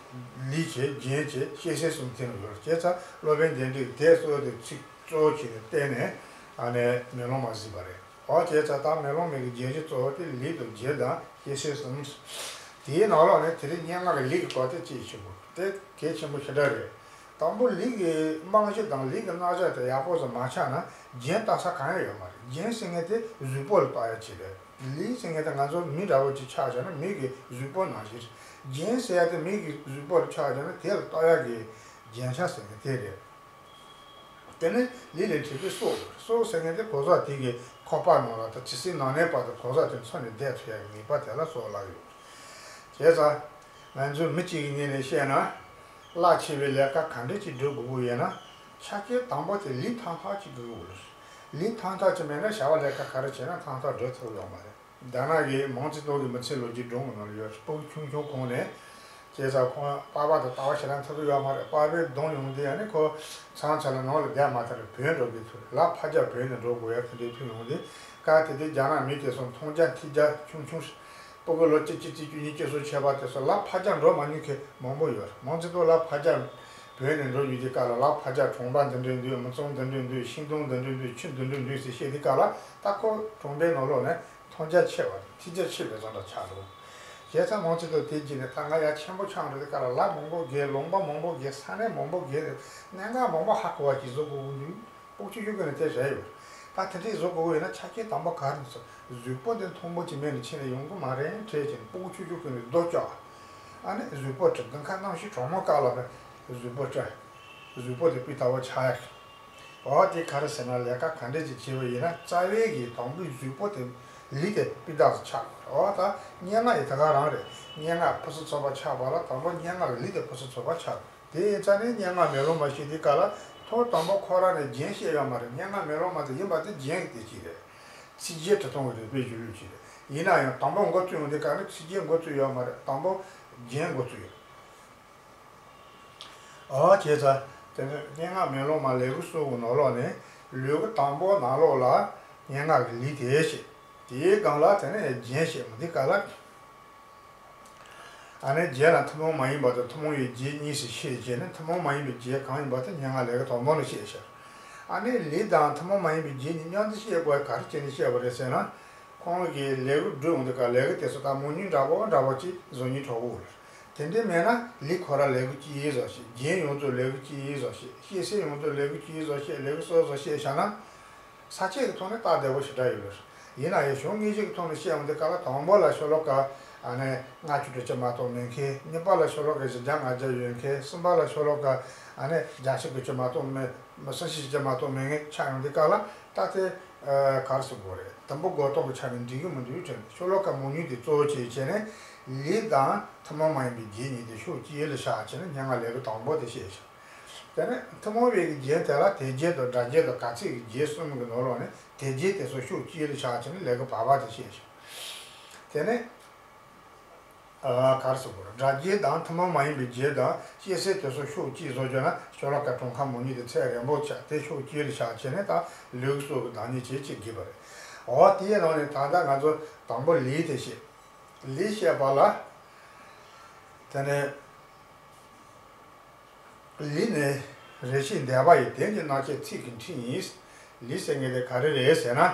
ལེགས་བྱས། རྒྱས་བྱས། བཤད་སྲོལ་གསུམ་དེ་ནི་ཡོད་རེད། བྱས་ཙང་སློབ་དཔོན་དཎྜི་གིས་དེ་གཙོ་བོ་དེ་ཚིག་གཙོ་བོ་བྱས་ནས་བསྟན་ནས་ཨ་ནི་མེ་ལོང་མ་གཟིགས་པ་རེད། འོ་བྱས་ཙང་ད་མེ་ལོང་མའི་གི་རྒྱན་གཞི་གཙོ་བོ་དེ་ལེགས་དང་རྒྱས་དང་བཤད་སྲོལ་གསུམ། དེའི་ནང་ལོགས་ནས་དེ་རིང་སྙན་ངག་གི་ལེགས་ཀྱི་སྐོར་དེ་གཅིག་ཞུ་དགོས། དེ་གལ་ཆེན་པོ་ཞེ་དྲག་རེད། དང་པོ་ལེགས་ཀྱི་རྨང་གཞི་དང་ལེགས་ཀྱི་རྣམ་གཞག་དེ་ཡག་པོ་ཙམ་མ་ཆགས་ན་རྒྱན་བཏགས་ས་གང་ཡང་ཡོད་མ་རེད། རྒྱན་ཟེར་མཁན་དེ་གཟུགས་པོ་ལ་བཏགས་ཡ་ཅིག་རེད། ལེགས་ཟེར་མཁན་དེ་ང་ཚོ་མི་འདྲ་བོ་ཅིག་ཆགས་བྱས་ན་མི་གི་གཟུགས་པོ་ནང་བཞིན་རེད། རྒྱན་ཟེར་ཡ་དེ་མི་གི་གཟུགས་པོ་ལ་ཆགས་བྱས་ན་དེ་ལ་བཏགས་ཡ་གི་རྒྱན་ཆ་ཟེར་མཁན་དེ་རེད། དེ་ནས་ལེགས་ལ་འཕྲད་པའི་སྲོག། སྲོག་ཟེར་མཁན་དེ་གོ་ས་དེ་གི་ཁོག་པ་ནང་ལ་དང་ཇི་སྲིད་ནམ་གནས་བར་དུ་གོ་ས་དེ་འཚོ་ནས་བསྡད་ཐུབ་ཡ་གི་ངེས་པ་དེ་ལ་སྲོག་ལབ་ཡོད། བྱས་ཙང་ང་ཚོས་མི་གཅིག་གི་ངོས་ནས་བཤད་ན། རླབས་ཆེ་བའི་ལས་ཀ་ག་འདྲ་ཅིག་སྒྲུབ་དགོས་ཀྱི་ཡོད་ན། ཆ་རྐྱེན་དང་པོ་དེ་ལེགས་ཐག་ཐག་ཅིག་དགོས་ཀྱི་ཡོད་རེད། ལེགས་ཐག་ཐག་ཅིག་མེད་ན་བྱ་བ་ལས་ཀ་ག་རེ་བྱས་ན་ཐག་ཐག་སྒྲུབ་ཐུབ་ཡོད་མ་རེད། རྒྱ་ནག་གི་མའོ་ཙེ་ཏུང་གི་མི་ཚེའི་ལོ་རྒྱུས་སྒྲུང་གི་ནང་ལ་ཡོད། སྤུ་གུ་ཆུང་ཆུང་གོང་ནས། བྱས་ཙང་ཁོང་པགས་པ་དང་ལྟ་བ་ཞེ་དྲག་འཐོར་གི་ཡོད་མ་རེད། པགས་པའི་གདོང་ཡོང་དུས་ཨ་ནི་ཁོ་ཚང་ཚང་ལ་ནང་ལ་བསྡད་མ་ཐུབ་ནས་བུད་འགྲོ་གི་ཐུག་རེད། ལ་ཕར་རྒྱག་བུད་ནས་འགྲོ་དགོས་ཡ་དེ་འདྲའི་ཐུག་ཡོང་དུས། སྐབས་དེ་དུས་རྒྱ་ནག་མི་དེ་ཚོ་མཐོང་རྒྱ་ཐོས་རྒྱ་ཆུང་ཆུང་། སྤུ་གུ་ལོ་གཅིག་གཅིག་གཅིག་བཅུ་གཉིས་བཅུ་གསུམ་ཆགས་པ་དེ་ཚོ་ལ་ཕར་རྒྱག་འགྲོ་མ་མྱོང་མཁན་མང་པོ་ཡོད་རེད། མང་ཆེ་ཐོག་ལ་ཕར་རྒྱག་བོད་ནས་འགྲོ་ཡོང་དུས་སྐབས་ལ་ལ་ཕར་རྒྱག་གྲོང་པ་འདི་འདྲས་འདུག་མི་ཚང་འདི་འདྲས་འདུག་ཤིང་སྡོང་འདི་འདྲས་འདུག་ཆུ་འདི་འདྲས་འདུག་ཟེར་བཤད་དུས་སྐབས་ལ་ད་ཁོ་གྲོང་པའི་ནང་ལོགས་ནས་མཐོང་རྒྱ་ཆེ་བ་ཐོས་རྒྱ་ཆེ་བའི་བཟོ་འདྲ་ཆགས་འགྲོ། བྱས་ཙང་མང་ཆེ་ཐོག་དེ་རྗེས་ནས་ད་ང་ཡར་ཆེན་པོ་ཆགས་འགྲོ་དུས་སྐབས་ལ་ལ་མང་པོ་བརྒལ་ལུང་པ་མང་པོ་བརྒལ་ས་གནས་མང་པོ་བརྒལ་ནས་གནད་འགག་མང་པོ་ཧ་གོ་བ་ཞིག་བཟོ་དགོས་ཀྱི་འདུག་སྤོག་ཆུ་ཆུ་ཀུན་ནས་དེ་རེད་ཡོད། ད་དེ་འདྲས་བཟོ་དགོས་ཀྱི་ཡོད་ན་ཆ་རྐྱེན་དང་པོ་ག་རེ་ཟེར་གཟུགས་པོ་འདི་མཐོང་ཆོས་ཀྱི་མེ་ནས་ཕྱིན་ནས་ཡོང་གི་མ་རེད་དྲན་བྱས་ནས་སྤོག་ཆུ་ཆུ་ཀུན་ནས་རྡོ་བཅག་ཨ་ནི་གཟུགས་པོ་བཀྲུ། མདུན་ཁ་གནམ་གཤིས་གྲང་མོ་སྐབས་ལ་ནི་གཟུགས་པོ་བཀྲུ། གཟུགས་པོ་དེ་སྤུས་དག་པོ་ཆགས་ཡ། འོ་དེ་ག་རེ་ཟེར་ན་ལས་ཀ་ག་འདྲས་ཅིག་བྱས་པ་ཡིན་ན་རྩ་བའི་གི་དང་པོའི་གཟུགས་པོ་དེ་ལུས་དེ་སྤུས་དག་ཏུ་ཆགས་དགོས། འོ་ད་སྙན་ངག་ཡི་ད་ག་རང་རེད། སྙན་ངག་ཕུན་སུམ་ཚོགས་པ་ཆགས་པ་ལ་དང་པོ་སྙན་ངག་གི་ལུས་དེ་ཕུན་སུམ་ཚོགས་པ་ཆགས་དགོས། དེ་ཡིན་ཙང་ནི་སྙན་ངག་མེ་ལོང་མ་ཞེས་དེ་ག་ལ་ཐོག་དང་པོ་ཁོ་རང་ནས་རྒྱན་བཤད་ཡོད་མ་རེད། སྙན་ངག་མེ་ལོང་མ་དེ་ཡིན་པ་དེ་རྒྱན་གྱི་དེ་གཅིག་རེད། ཚིགས་བཅད་འབྲི་སྟངས་ཀྱི་རིག་པའི་གཞུང་ལུགས་གཅིག་རེད། ཡིན་ན་ཡང་དང་པོ་འགོ་བཙུགས་ཡོང་དུས་ག་ནི་ཚིགས་བཅད་འགོ་བཙུགས་ཡོད་མ་རེད། དང་པོ་རྒྱན་འགོ་བཙུགས་ཡོད། ཨོ་བྱས་ཙང་དེ་ནི་སྙན་ངག་མེ་ལོང་མ་ལེའུ་གསུམ་གྱི་ནང་ལོགས་ནས་ལེའུ་དང་པོ་ནང་ལོགས་ལ་སྙན་ངག་གི་ལུས་དེ་བཤད། དེའི་སྒང་ལ་དེ་ནས་རྒྱན་བཤད་མི་འདི་ག་ལ། ཨ་ནི་རྒྱན་ལ་ཐུན་མོང་མ་ཡིན་པ་དང་ཐུན་མོང་བའི་རྒྱན་གཉིས་སུ་ཕྱེ་བྱས་ནས་ཐུན་མོང་མ་ཡིན་པའི་རྒྱན་གང་ཡིན་པ་དེ་སྙན་ངག་ལས་ཀ་དང་པོ་ནས་བཤད་བཞག་ཨ་ནི་ལུས་དང་ཐུན་མོང་མ་ཡིན་པའི་རྒྱན་གཉིས་མཉམ་དུ་བཤད་དགོས་པ་ག་རེ་བྱས་ནས་བཤད་པ་རེད་ཟེར་ན། ཁོང་གིས་ལས་འགུལ་བསྒྲུབས་འོང་དུས་སྐབས་ལས་འགུལ་དེ་ཚོ་ད་མང་ཉུང་འདྲ་པོ་འདྲ་པོ་ཅིག་བཟོ་སྙིང་བྲོ་བོ་རེད། དེ་འདྲས་མེད་ན་ལུས་ཁོ་རང་ལས་འགུལ་གཅིག་བཟོ་བྱེད། རྒྱན་ཡོངས་རྫོགས་ལས་འགུལ་གཅིག་བཟོ་བྱེད། བཤད་སྲོལ་ཡོངས་རྫོགས་ལས་འགུལ་གཅིག་བཟོ་བྱེད། ལས་འགུལ་སོ་སོ་བཤད་བཞག་ན། ས་བཅད་ཀྱི་ཐོག་ནས་སྟབས་བདེ་པོ་ཞེ་དྲག་ཡོད་རེད། ཡིན་ན་ཡང་གཞུང་དངོས་གཞི་གི་ཐོག་ནས་བཤད་འོང་དུས་སྐབས་ལ་དང་པོ་ལ་ཤོ་ལོ་ཀ་ཨ་ནི་ལྔ་བཅུ་དྲུག་ཅུ་མ་གཏོགས་མེད་མཁན། གཉིས་པ་ལ་ཤོ་ལོ་ཀ་བཞི་བརྒྱ་ལྔ་བརྒྱ་ཡོད་མཁན། གསུམ་པ་ལ་ཤོ་ལོ་ཀ་ཨ་ནི་བརྒྱ་ཆ་དགུ་བཅུ་མ་གཏོགས་མེད། མི་སུམ་ཅུ་བཞི་བརྒྱ་མ་གཏོགས་མེད་མཁན་ཆགས་ཡོང་དུས་སྐབས་ལ་ད་དེ་ག་རེ་ཟེར་དགོས་རེད། དུམ་བུ་འགོ་གཏོང་གི་ཆ་ནས་འགྲིག་གི་མི་འདུག་དྲན། ཤོ་ལོ་ཀ་མང་ཉུང་དེ་གཙོ་བོ་བྱས་བྱས་ནས་ལུས་དང་ཐུན་མོང་མ་ཡིན་པའི་རྒྱན་གཉིས་དེ་ཕྱོགས་གཅིག་ལ་བཞག་བྱས་ནས་སྙན་ངག་ལས་ཀ་དང་པོ་དེ་བཤད་བཞག་དེ་ནས་ཐུན་མོང་བའི་གི་རྒྱན་དེ་ལ་དོལ་རྒྱན་དང་སྒྲ་རྒྱན་དང་གབ་ཚིག་གི་རྒྱན་གསུམ་གྱི་ནང་ལོགས་ནས་དོལ་རྒྱན་དེ་ཚོ་ཕྱོགས་གཅིག་ལ་བཞག་བྱས་ནས་ལས་ཀ་བར་པ་དེ་བཤད་བཞག་དེ་ནས་ཨ་ག་རེ་ཟེར་དགོས་རེད། སྒྲ་རྒྱན་དང་ཐུན་མོང་མ་ཡིན་པའི་རྒྱན་དང་བཤད་སྲོལ་དེ་ཚོ་ཕྱོགས་གཅིག་བཟོ་བྱས་ན་ཤོ་ལོ་ཀ་གྲངས་ཀ་མང་ཉུང་དེ་ཚད་རན་པོ་ཆགས། དེ་ཕྱོགས་གཅིག་ལ་བཞག་བྱས་ནས་ད་ལེའུ་གསུམ་གྱི་བདག་ཉིད་བྱེད་ཅེས་བགྱིས་པ་རེད། འོ་དེའི་ནང་ནས་ད་ལྟ་ང་ཚོ་དང་པོ་ལུས་དེ་བཤད། ལུས་བཤད་པ་ལ། དེ་ནས། ལུས་ནི་རེ་ཞིག་འདས་པ་ཡི། དོན་གྱི་རྣམ་བཤད་ཚིག་གི་ཕྲིན་ཡིན། ལུས་ཟེར་མཁན་དེ་ག་རེ་རེད་ཟེར་ན།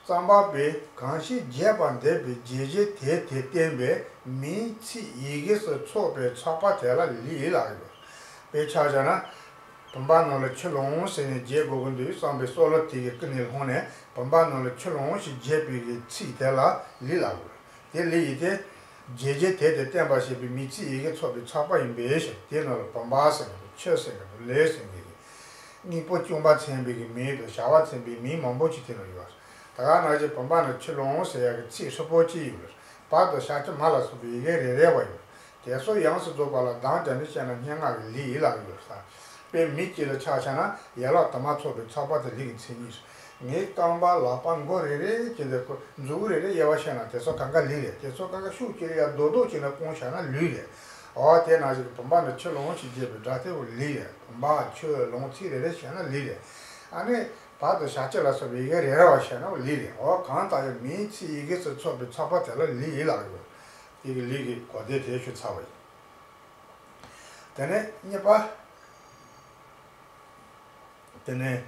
རྩོམ་པ་པོས་གང་ཞིག་རྒྱས་པར་འདེབས་པའི་རྒྱས་བྱེད་དེ་དེ་བསྟན་པའི་མིང་ཚིག་ཡི་གེ་སོགས་ཚོགས་པའི་ཚོགས་པ་དེ་ལ་ལུས་ལབ་ཡོད། དཔེར་ཆ་བཞག་ན། བུམ་པ་ནང་ལ་ཆུ་ལོང་ཟེར་ནས་རྒྱས་དགོས་ཀྱི་འདུག་བསམ་པའི་བསམ་བློ་དེ་གི་ཀུན་ནས་ལྷུང་ནས་བུམ་པ་ནང་ལ་ཆུ་ལོང་ཞེས་རྒྱས་པའི་གི་ཚིག་དེ་ལ་ལུས་ལབ་དགོས། དེ་ལུས་ཡིན་ཏེ། རྒྱས་བྱེད་དེ་དེ་བསྟན་པ་ཞེས་པའི་མིང་ཚིག་ཡི་གེ་ཚོགས་པའི་ཚོགས་པ་ཡིན་པའི་ཕྱིར། དེའི་ནང་ལ་བུམ་པ་ཟེར་གྱི་འདུག་ཆུ་ཟེར་གྱི་འདུག་ལས་ཟེར་གྱི་འདུག་དངོས་པོ་བཅོས་པ་མཚོན་པའི་གི་མིང་དང་བྱ་བ་མཚོན་པའི་མིང་མང་པོ་ཅིག་དེ་ལ་ཡོད། ད་ག་ནང་བཞིན་བུམ་པ་ནང་ཆུ་ལོང་ཟེར་ཡག་གི་ཚིག་ཧྲིལ་པོ་གཅིག་ཡོད། བ་དང་ཞབས་ཀྱུ་མ་ལ་སོགས་པའི་ཡི་གེ་རེ་རེ་བ་ཡོད། དེ་ཚོ་ཡོངས་སུ་རྫོགས་པ་ལ་གདངས་བརྒྱབ་ནས་བཤད་ན་སྙན་ངག་གི་ལུས་ཡིན་ལབ་ཀྱི་ཡོད་ས། དཔེ་མི་གཅིག་ལ་ཆ་བཞག་ན་ཡན་ལག་དུ་མ་ཚོགས་པའི་ཚོགས་པ་དེ་ལུས་ཀྱི་མཚན་ཉིད། ངའི་རྐང་པ་ལག་པ་མགོ་རེ་རེ་བྱས་ཏེ་ཁོ་མཛུབ་གུ་རེ་རེ་དབྱེ་བ་བཤད་ན་དེ་ཚོ་གང་ག་ལུས་རེད། དེ་ཚོ་གང་ག་ཤུགས་ཀྱིས་ཡར་རྡོག་རྡོག་བྱས་ན་བསྐུངས་བཞག་ན་ལུས་རེད། འོ་དེ་ནང་བཞིན་གྱི་བུམ་པ་ནི་ཆུ་ལོང་ཞེས་བརྗོད་པའི་སྒྲ་དེ་བོ་ལུས་རེད། བུམ་པ་ཆུ་ལོང་ཚིག་རེ་རེ་བཤད་ན་ལུས་རེད། ཨ་ནི་བ་དང་ཞབས་ཀྱུ་ལ་སོགས་པའི་ཡི་གེ་རེ་རེ་བ་བཤད་ན་ལུས་རེད། འོ་གང་ལྟར་ཡང་མིང་ཚིག་ཡི་གེ་སོགས་ཚོགས་པའི་ཚོགས་པ་དེ་ལ་ལུས་ཡིན་ལབ་ཡོད། དེ་གི་ལུས་ཀྱི་གོ་བདེ་དེ་ཞུ་ཚར་བ་ཡིན། དེ་ནས་གཉིས་པ། དེ་ནས་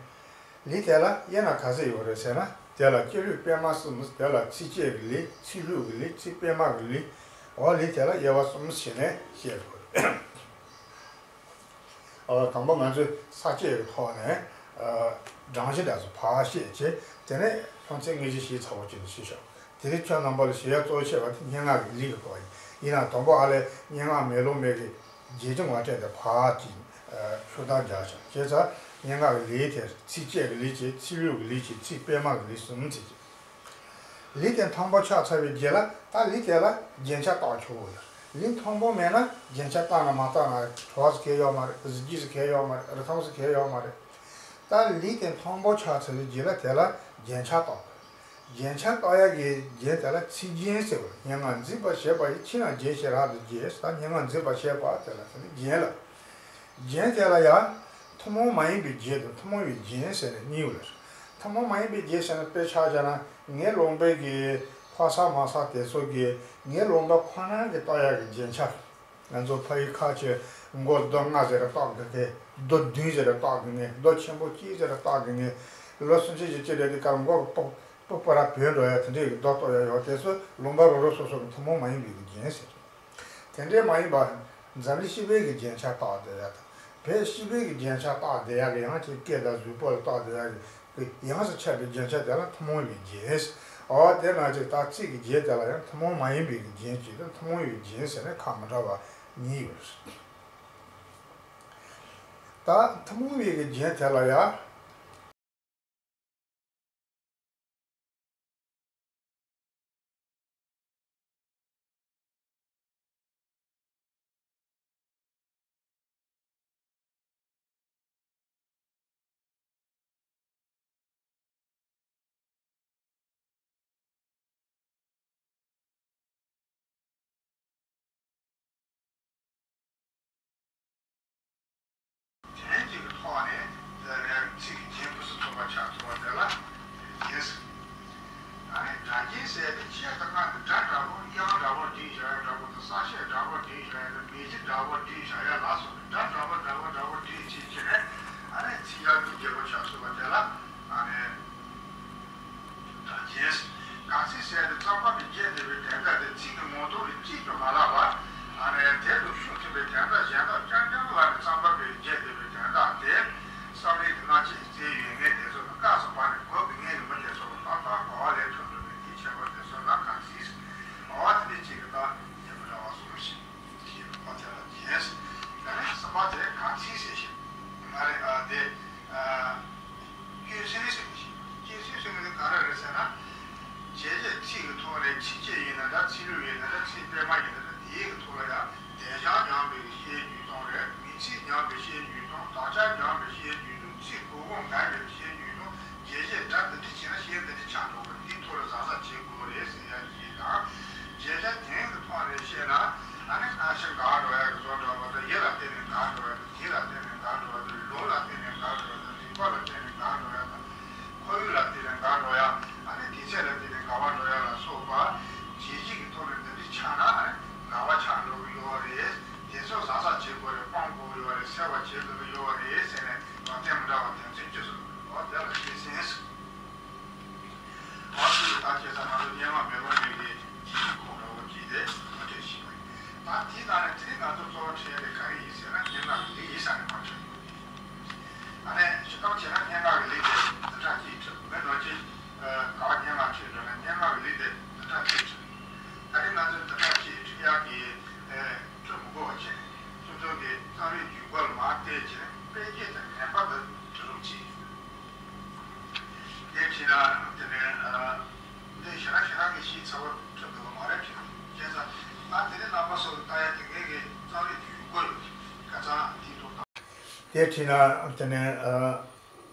ལུས་དེ་ལ་དབྱེ་ན་ག་ཚོད་ཡོད་རེད་ཟེར་ན། དེ་ལ་སྤྱི་ལུས་པད་མ་གསུམ། དེ་ལ་ཚིགས་བཅད་ཀྱི་ལུས། ཚིག་ལྷུག་གི་ལུས། ཚིག་པད་མ་གི་ལུས། འོ་ལུས་དེ་ལ་དབྱེ་བ་གསུམ་བྱས་ནས་བཤད་དགོས། ཨ། དང་པོ་ང་ཚོས་ས་བཅད་ཀྱི་ཐོག་ནས། ཨ། སྦྲང་གཞི་འདྲ་ཚོ་ཕར་བཤད་བྱས། དེ་ནས་ལྷུང་བཟེད་དངོས་གཞི་ཞིབ་ཚགས་པོ་བྱས་ནས་ཞུས་ཤོག་དེ་རིང་ཁྱོད་རྣམ་པ་ལ་ཞུ་ཡ་གཙོ་ཆེ་བ་དེ་སྙན་ངག་གི་ལུས་ཀྱི་སྐོར་ཡིན། ཡིན་ནའང་དང་པོ་ཨ་ལས་སྙན་ངག་མེ་ལོང་མའི་གི་རྒྱས་ཀྱི་ངོ་སྤྲད་དེ་ཕར་ཅིག་ཤོག་དང་རྒྱག་བྱ། བྱས་ཙང་སྙན་ངག་གི་ལུས་དེ་ཚིགས་བཅད་ཀྱི་ལུས་བྱས། ཚིག་ལྷུག་གི་ལུས་བྱས། ཚིག་པད་མ་གི་ལུས་གསུམ་བྱས། ལུས་དེ་མཐོན་པོ་ཆགས་ཚར་བའི་རྗེས་ལ་ད་ལུས་དེ་ལ་རྒྱན་ཆ་བཏགས་ཆོག་གི་ཡོད། ལུས་མཐོན་པོ་མེད་ན་རྒྱན་ཆ་བཏགས་ན་མ་བཏགས་ན་བྲོ་བ་ཟེར་གྱི་ཡོད་མ་རེད། གཟི་བརྗིད་ཟེར་གྱི་ཡོད་མ་རེད། རི་ཐང་ཟེར་གྱི་ཡོད་མ་རེད། ད་ལུས་དེ་མཐོན་པོ་ཆགས་ཚར་བའི་རྗེས་ལ་དེ་ལ་རྒྱན་ཆ་བཏགས། རྒྱན་ཆ་བཏགས་ཡག་གི་རྒྱན་དེ་ལ་ཚིག་རྒྱན་ཟེར་བ། སྙན་ངག་འཛིན་པར་བྱེད་པ་ཡི། ཕྱིར་ན་རྒྱན་ཞེས་རབ་ཏུ་རྒྱས། ད་སྙན་ངག་འཛིན་པར་བྱེད་པ་དེ་ལ་དེ་ནི་རྒྱན་ལ། རྒྱན་དེ་ལ་ཡང་ཐུན་མོང་མ་ཡིན་པའི་རྒྱན་དང་ཐུན་མོང་བའི་རྒྱན་ཟེར་ནས་གཉིས་ཡོད་ལ། ཐུན་མོང་མ་ཡིན་པའི་རྒྱན་ཟེར་ན་དཔེར་ཆ་བཞག་ན་ངའི་ལུང་པའི་གི་ ཕ་ས་མ་ས་དེ་ཚོ་གིས་ངའི་ལུང་པ་ཁོ་ན་གི་ལྟ་ཡག་གི་རྒྱན་ཆ། ང་ཚོ་ཕ་ཡུལ་ཁ་ཆེ་མགོ་རྡོ་ལྔ་ཟེར་ར་བཏགས་གི་གི། རྡོ་བདུན་ཟེར་ར་བཏགས་གི་ནི། རྡོ་ཆེན་པོ་གཅིག་ཟེར་ར་བཏགས་གི་ནི། ལོ་སུམ་ཅུ་ཞིག་ཅི་རེད་དེ་གར་མགོ་གི་སྤུ་སྤུ་སྤུ་ར་བུད་འགྲོ་ཡ་དེ་འདྲའི་གི་རྡོ་གཏོར་ཡ་ཡོད། དེ་ཚོ་ལུང་པ་རོ་རོ་སོ་སོ་གི་ཐུན་མོང་མ་ཡིན་པའི་གི་རྒྱན་ཟེར། དེ་འདྲའི་མ་ཡིན་པ། འཛམ་གླིང་སྤྱི་པའི་གི་རྒྱན་ཆ་བཏགས་བསྡད་ཡ་དང་། བོད་སྤྱི་པའི་གི་རྒྱན་ཆ་བཏགས་བསྡད་ཡ་གི་ཡང་ཅིག་སྐེ་དང་གཟུགས་པོ་ལ་བཏགས་བསྡད་ཡ་གི་ཡང་སུ་ཆགས་པའི་རྒྱན་ཆ་དེ་ལ་ཐུན་མོང་བའི་རྒྱན། འོ་དེ་ན་ཅིག་ད་ཚིག་གི་རྒྱན་དེ་ལ་ཡང་ཐུན་མོང་མ་ཡིན་པའི་གི་རྒྱན་གཅིག་དང་ཐུན་མོང་བའི་རྒྱན་ཟེར་ནས་ཁ་མི་འདྲ་བ་གཉིས་ཡོད། ད་ཐུན་མོང་བའི་གི་རྒྱན་དེ་ལ་ཡང་། དོན་གཅིག་གི་ཐོག་ནས་ཚིག་གི་རྒྱན་ཕུན་སུམ་ཚོགས་པ་ཆགས་ཐུབ་པ་དེ་ལ་རྒྱན་ཟེར། ཨ་ནི་སྒྲ་རྒྱན་ཟེར་ཏེ་ཆེད་དུ་སྔར་གྱི་སྒྲ་འདྲ་པོ། དབྱངས་འདྲ་པོ་བྲིས་བཞག་ཡ་འདྲ་པོ་དང་། ས་བཅད་འདྲ་པོ་བྲིས་བཞག་ཡ་དང་། མིང་གཞི་འདྲ་པོ་བྲིས་བཞག་ཡ་ལ་སོགས་པའི་སྒྲ་འདྲ་པོ་འདྲ་པོ་འདྲ་པོ་བྲིས་བྱས་བྱས་ནས། ཨ་ནི་ཚིག་ཡག་གི་རྒྱལ་པོ་ཆགས་ཐུབ་པ་དེ་ལ་ཨ་ནི། སྒྲ་རྒྱན། གང་ཚིག་ཟེར་ཏེ་རྩོམ་པ་པོས་བརྗོད་བསྡད་པའི་དོན་དག་དེ་ཚིག་གི་ངོ་ཐོག་ནས་གཅིག་ཀྱང་མ་བརླག་པར། ཨ་ནི་དེ་དང་ཤུགས་མཐུན་པའི་དོན་དག་གཞན་དག་རྐྱང་རྐྱང་ལ་ནི་རྩོམ་པ་པོས་བརྗོད་བསྡད་པའི་དོན་དག་དེ་བསམ་ཡུལ་གྱི་སྣང་ཆ་ཞིག་བསྩལ་ཡོད་ངེས་དེ་ཚོ་དང་། སྐབས་སུ་བབས་ནས་གོ་གི་ངེས་ཀྱི་མི་དེ་ཚོ་ལ་ཏག་ཏག་གོ་བ་ལེན་ཐུབ་འགྲོ་བའི་དེའི་ཁྱད་པར་དེ་ཚོ་ལ་གང་ཚིག་ཟེར། འོ་དེ་འདྲ་གཅིག་གི་སྟངས་ཡིན་པ་འདྲ་བ་བཟུང་ཞིང་། ཞེས་པ་དེ་ལ་རྒྱན་ཟེར། ད་ནི་གསུམ་པ་དེ་གང་ཚིག་ཟེར་ཞིང་། མ་རེད། ཨ་དེ་ཨ་སྐྱོན་ཚིག་ཟེར་གི་ཞིང་། སྐྱོན་ཚིག་ཟེར་གི་དེ་ག་རེ་རེད་ཟེར་ན། བྱས་རྗེས་ཚིག་གི་ཐོག་ནས་ཚིགས་བཅད་ཡིན་ན་འདྲ། ཚིག་ལྷུག་ཡིན་ན་འདྲ། ཚིག་སྤེལ་མ་ཡིན་ན་འདྲ། དེའི་གི་ཐོག་ལ་ཡང་དེ་བྱ་ཉམས་པའི་གི་བཤད་རྒྱུད་སྟོང་རེད། མིང་ཚིག་ཉམས་པའི་བཤད་རྒྱུད་སྟོང་། དག་ཆ་ཉམས་པའི་བཤད་རྒྱུད་སྟོང་། ཚིག་གོ་གོ་འགལ་བའི་བཤད་རྒྱུད་སྟོང་། རྒྱས་བཤད་སྒྲ་འདི་འདྲ་བྱས་ན་བཤད་འདི་འདྲ་ཆགས་འགྲོ་བ་འདིའི་ཐོག་ལ་གཟབ་གཟབ་བྱེད་དགོས་རེད་ཟེར་ཡ་ཞིག་དང་། རྒྱས་བཤད་དོན་གྱི་ཐོག་ནས་བཤད་ན་ཨ་ནི་སྔ་ཕྱི་འགལ་འགྲོ་ཡ་གི་བཟོ་འདྲ་བ་དང་། ཡུལ་ལ་བརྟེན་ནས་འགལ་འགྲོ་ཡ་དང་། དུས་ལ་བརྟེན་ནས་འགལ་འགྲོ་ཡ་དང་། ལུགས་ལ་བརྟེན་ནས་འགལ་འགྲོ་ཡ་དང་། རིགས་པ་ལ་བརྟེན་ནས་འགལ་འགྲོ་ཡ་དང་། ཁོར་ཡུག་ལ་བརྟེན་ནས་འགལ་འགྲོ་ཡ། ཨ་ནི་དུས་ཚོད་ལ་བརྟེན་ནས་འགལ་བ་འགྲོ་ཡ་ལ་སོགས་པ་རྒྱས་བཤད་ཀྱི་ཐོག་ནས་འདི་འདྲ་ཆགས་ན་ཨ་ནི་འགལ་བ་ཆགས་འགྲོ་གི་ཡོད་རེད། དེ་ཚོ་གཟབ་གཟབ་བྱེད་དགོས་རེད། སྤང་དགོས་ཀྱི་ཡོད་རེད། སེལ་བ་བྱེད་དགོས་ཀྱི་ཡོད་རེད་ཟེར་ནས་ལུང་བསྟན་མི་འདྲ་བ་དོན་ཚན་བཅུ་ཙམ་འདུག། འོ་དེ་ལ་བཤད་ཟིན། འོ་དེ་ཡི་ད་ཁྱེད་ཚོ་ང་ཚོ་སྙན་ངག་མེ་ལོང་མེ་གི་རྗེས་ཀྱི་ཁོངས་འདྲ་བོ་ཅིག་དེ་ངོ་སྤྲོད་ཞུས་པ་ཡིན། ད་དེའི་ནང་ནས་དེ་རིང་ང་ཚོ་གཙོ་བོ་འཁྲིད་ཡ་དེ་ག་རེ་ཡིན་ཟེར་ན། སྙན་ངག་གི་ལེའུ་ཡིན་ས་ནས་མར་འཁྲིད་དགོས་ཀྱི་ཡིན། ཨ་ནི་སྤྱིར་བཏང་བྱས་ན་སྙན་ངག་གི་ལེའུ་དེ་བདུན་ཕྲག་གཅིག་འཁྲིད་དགོས། མི་ནོར་གྱི་ག་བ་སྙན་ངག་འཁྲིད་འགྲོ་ན་སྙན་ངག་གི་ལེའུ་དེ་བདུན་ཕྲག་གཅིག་འཁྲིད། ད་རེས་ང་ཚོས་བདུན་ཕྲག་གཅིག་འཁྲིད་ཡག་གི་ཨེ་འཁྲིད་མི་དགོས་པ་བྱས་ནས་སོ་སོ་གི་རྩོམ་རིག་ཡུལ་སྐོར་ལ་མར་བལྟས་བྱས་ནས་དཔེ་སྐྱིད་དང་ངན་པ་དེ་འབྲི་རོགས་གྱིས། དེ་བྱས་ན་དེ་ནས་ཨ་འདི་ཞེ་དྲག་ཞེ་དྲག་གི་ཞིབ་ཚགས་པོ་འཁྲིད་དགོས་པ་མ་རེད་དྲན་འདུག། བྱས་ཙང་ད་དེ་རིང་རྣམ་པ་ཚོ་ལ་ལྟ་ཡ་དེ་ངེད་ཀྱི་རྩོམ་རིག་གི་ཡུལ་སྐོར་ཡོད་ཀྱི་ཁ་སང་དེའི་ཐོག་དང་། དེ་བྱས་ན་དེ་ནས་ཨ་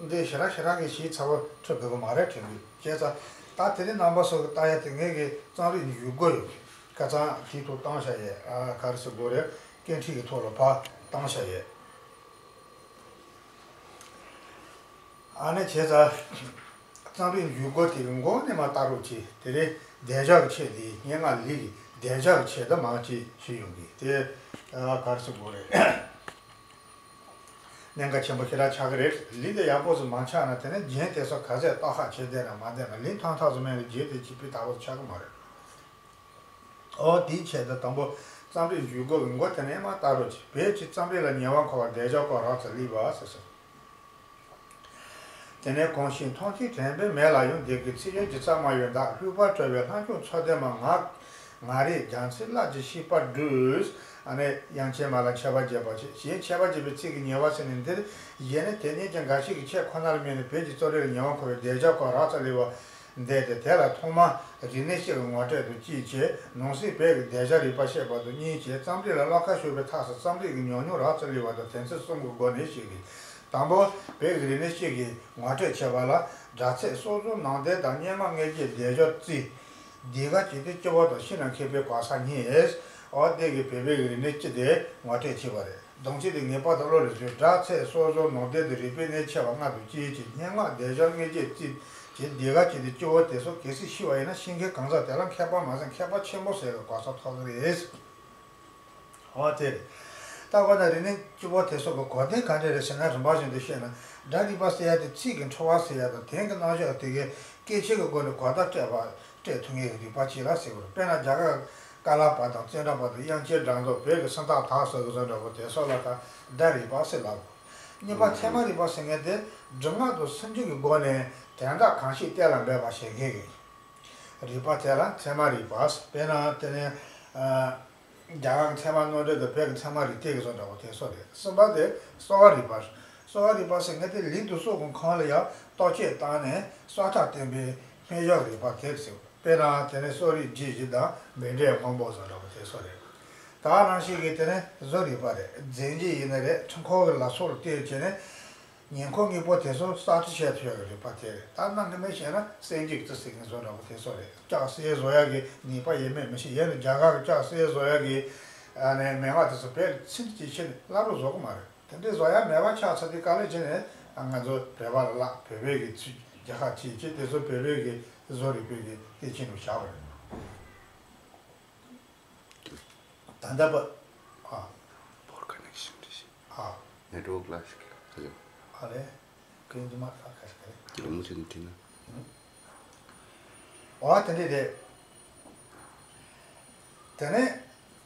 འདི་ཞེ་དྲག་ཞེ་དྲག་གི་ཞིབ་ཚགས་པོ་འཁྲིད་དགོས་པ་མ་རེད་དྲན་འདུག། བྱས་ཙང་ད་དེ་རིང་རྣམ་པ་ཚོ་ལ་ལྟ་ཡ་དེ་ངེད་ཀྱི་རྩོམ་རིག་གི་ཡུལ་སྐོར་ཡོད་ཀྱི་ཁ་སང་དེའི་ཐོག་བཏང་བཞག་ཡས། ཨ་ག་རེ་ཟེར་དགོས་རེད། སྐད་འཕྲིན་གྱི་ཐོག་ལ་ཕར་བཏང་བཞག་ཡས། ཨ་ནི་བྱས་ཙང་རྩོམ་རིག་ཡུལ་སྐོར་དེ་གི་མགོ་ནས་མར་ལྟ་རོགས་གྱིས། དེ་རིང་བདེ་འཇགས་ཀྱི་ཆེད་དེ། སྙན་ངག་ལེའུ་གི་བདེ་འཇགས་ཀྱི་ཆེད་དུ་མར་ཅིག་ཞུས་ཡོང་གི། དེ་ཨ་ག་རེ་ཟེར་དགོས་རེད། གནད་འགག་ཆེན་པོ་ཞེ་དྲག་ཆགས་ཀྱི་རེད། ལེའུ་དེ་ཡག་པོ་ཟིག་མ་ཆགས་ན་དེ་ནས་རྒྱན་དེ་ཚོ་ག་ཚད་ཏག་ཧ་བྱས་བསྡད་ན་མ་བསྡད་ན། ལེའུ་ཐང་ཐག་ཟིག་མེད་ན་རྒྱན་དེ་ཅིག་སྤུས་དག་པོ་ཆགས་ཀྱི་མ་རེད། འོ་དེའི་ཆེད་དུ་དང་པོ་རྩོམ་རིག་ཡུལ་སྐོར་གྱི་མགོ་དེ་ནས་མར་ལྟ་རོགས་གྱིས། བོད་ཀྱི་རྩོམ་རིག་ལ་ཉེ་བར་མཁོ་བ་བདེ་འཇགས་སྐོར་རགས་ཙམ་ལེགས་པ་ཟེར་སོང་། དེ་ནས་གོང་བཞིན་མཐོང་ཐོས་དྲན་པའི་མེ་ལ་ཡང་། བདེ་སྐྱིད་ཚེ་ཡུན་གྱི་རྩ་མ་ཡོད་མདའ། ལྷུག་པར་གྲོལ་བའི་ལྷ་མཆོག་མཚོ་ལྡན་མ། ང་ང་རེ་རྒྱལ་མཚན་བླ་གྱི་ཤིས་པ་བསྒྲུབས། ཨ་ནི་དབྱངས་ཅན་མ་ལ་མཆོད་པ་རྒྱས་པ་བྱས། གཞན་མཆོད་པ་རྒྱས་པའི་ཚིག་གི་ཉེ་བ་ཟེར་ནས་འདིར་བཞེད་ནས། དེ་ཉིད་ཀྱང་འགའ་ཞིག་གིས་ཆེད་ཁོ་ནར་དམིགས་ནས་བོད་ཀྱི་རྩོམ་རིག་ལ་ཉེ་བར་མཁོ་བའི་བདེ་འཇགས་སྐོར་རགས་ཙམ་ལེགས་པ་འདས་ཏེ། དེ་ལ་ཐོག་མར་རིག་གནས་སྤྱི་གི་ངོ་སྤྲོད་དང་གཅིག་བྱས། ནང་གསེས་བོད་ཀྱི་བདེ་འཇགས་རིག་པ་བཤད་པ་དང་གཉིས་བྱས། རྩོམ་རིག་ལ་བློ་ཁ་ཕྱོགས་པའི་ཐབས་སུ་རྩོམ་རིག་གི་ཉམས་མྱོང་རགས་ཙམ་ལེགས་པ་དང་དོན་ཚན་གསུམ་གྱི་སྒོ་ནས་བཤད་ཀྱི། དང་པོ། བོད་ཀྱི་རིག་གནས་སྤྱི་གི་ངོ་སྤྲོད་བྱས་པ་ལ། སྒྲ་ཚད་སོ་སོ་ནང་བསྟན་དང་སྙན་ངག་དངོས་བརྒྱད་བདེ་འཇགས་རྩིས། འདི་ག་ཅི་སྟེ་སྐྱེ་བོ་དང་ཤིང་ལ་མཁས་པའི་གོ་ས་རྙེད། འོ་དེ་གི་བོད་པའི་རིག་གནས་སྤྱི་དེ་ངོ་སྤྲོད་བྱས་པ་རེད། སྡོམ་ཚིག་དེ་ངེས་པར་དུ་བློ་ལ་བཟུང་། སྒྲ་ཚད་སོ་སོ་ནང་བསྟན་དང་རིག་པའི་གནས་ཆེ་བ་ལྔ་དང་གཅིག་བྱས། སྙན་ངག་བདེ་འཇགས་དངོས་བརྒྱད་རྩིས། ཅེས་འདི་ག་ཅིག་དེ་སྤྱི་བོ་དེ་ཚོ་གལ་སྲིད་ཤི་བ་ཡིན་ན་ཤི་མཁན་གང་ཟག་དེ་ལ་མཁས་པ་མ་ཟད་མཁས་པ་ཆེན་པོ་ཟེར་བའི་གོ་ས་ཐོབ་ཀྱི་རེད། འོ་དེ་རེད། ད་འོ་ན་རིག་གནས་སྤྱི་བོ་དེ་ཚོ་གི་གོ་དོན་ག་འདྲ་རེད་ཟེར་ན། རིམ་པ་བཞིན་དུ་བཤད་ན། སྒྲ་རིག་པ་ཟེར་ཡ་དེ་ཚིག་གི་འཁྲུལ་བ་སེལ་ཡ་དང་དོན་གྱི་རྣམ་གཞག་དེ་གའི་སྐད་ཆའི་གི་སྒོ་ནས་གོ་བརྡ་སྤྲད་པ་སྤྲད་ཐུབ་མཁན་གྱི་རིག་པ་ཅིག་ལ་ཟེར་དགོས་རེད། དཔེར་ན་རྒྱ་གར་ཀ་ལ་པ་དང་ཙནྡྲ་པ་དང་དབྱངས་ཅན་སྒྲ་མདོ། བོད་ཀྱི་སུམ་རྟགས་དག་སོགས་ཀྱི་བཟོ་འདྲ་པོ་དེ་ཚོ་ལ་ད་སྒྲ་རིག་པ་ཟེར་ལབ། གཉིས་པ་ཚད་མ་རིག་པ་ཟེར་མཁན་དེ་སྒྲུབ་ངག་དང་སུམ་ཅུ་གི་སྒོ་ནས་དོན་དག་གང་ཞིག་གཏན་ལ་འབེབས་པ་བྱེད་མཁན་གྱི་རིག་པ་དེ་ལ་ཚད་མ་རིག་པ། དཔེར་ན་དེ་ནས་ཨ། རྒྱ་གར་གྱི་ཚད་མ་རྣོ་འགྲེལ་དང་བོད་ཀྱི་ཚད་མ་རིགས་གཏེར་གྱི་བཟོ་འདྲ་པོ་དེ་ཚོ་རེད། གསུམ་པ་དེ་གསོ་བ་རིག་པ་རེད། གསོ་བ་རིག་པ་ཟེར་མཁན་དེ་ལུས་དང་སྲོག་གི་ཁམས་ལ་ཡང་བརྟག་དཔྱད་བཏང་ནས་གསོ་ཐབས་བསྟན་པའི་སྨན་སྦྱོར་རིག་པ་དེ་ཟེར། དཔེར་ན་དེ་ནས་གསོ་རིག་རྒྱན་བཞི་དང་བཻ་ཌཱུརྱ་སྔོན་པོ་བཟོ་འདྲ་པོ་དེ་ཚོ་རེད། ད་ནང་བཞིན་གྱི་དེ་ནས་བཟོ་རིག་པ་རེད། རྫས་འགྱུར་ཡིན་ན་རེད། འཕྲུལ་འཁོར་གྱི་ལག་ཚོགས་ལ་བལྟས་བྱས་ནས། ཉེ་འཁོར་དངོས་པོ་དེ་ཚོ་གསར་བརྗེ་བྱེད་ཐུབ་ཡག་གི་རིག་པ་དེ་རེད། ད་ནང་གི་མི་བྱས་ན་གསར་འགྱུར་རྩི་ཟེར་མཁན་བཟོ་འདྲ་པོ་དེ་ཚོ་རེད། ལྕགས་གསེར་བཟོ་ཡག་གི་ནུས་པ་ཡོད་མེད་མི་ཤེས། ཡིན་ནའི་རྒྱ་གར་གྱི་ལྕགས་གསེར་བཟོ་ཡག་གི་ཨ་ནི་མེ་མ་དེ་ཚོ་བོད་ལ་ཚིག་གཅིག་ཕྱིན་ནས་སླར་གསོ་བཟོ་གི་མ་རེད། དེ་འདྲའི་བཟོ་ཡག་མེད་པ་ཆགས་ཚར་དུས་ག་ལེར་བྱས་ནས་ང་ཚོ་བོད་པ་ལ་བསླབ། བོད་པའི་གི་ཚིག་རྒྱ་ཁ་ཕྱེ་བྱས་དེ་ཚོ་བོད་པའི་གི་བཟོ་རིག་པའི་གི་སྟེང་ཕྱིན་དུ་བཞག་པ་རེད། ད་ལྟ་བ། ཨ། Poor connection རེད་ཤག་ཨ། Network ལ་ཞིག་ཧ་ལོ། ཨ་རེད། ཀུན་ཏུ་མ་ཁ་ཁ་ཤ་རེད། ལོ་མུ་ཆེན་དེ་ན། ཨ། དེ་འདྲ་རེད། དེ་ནས་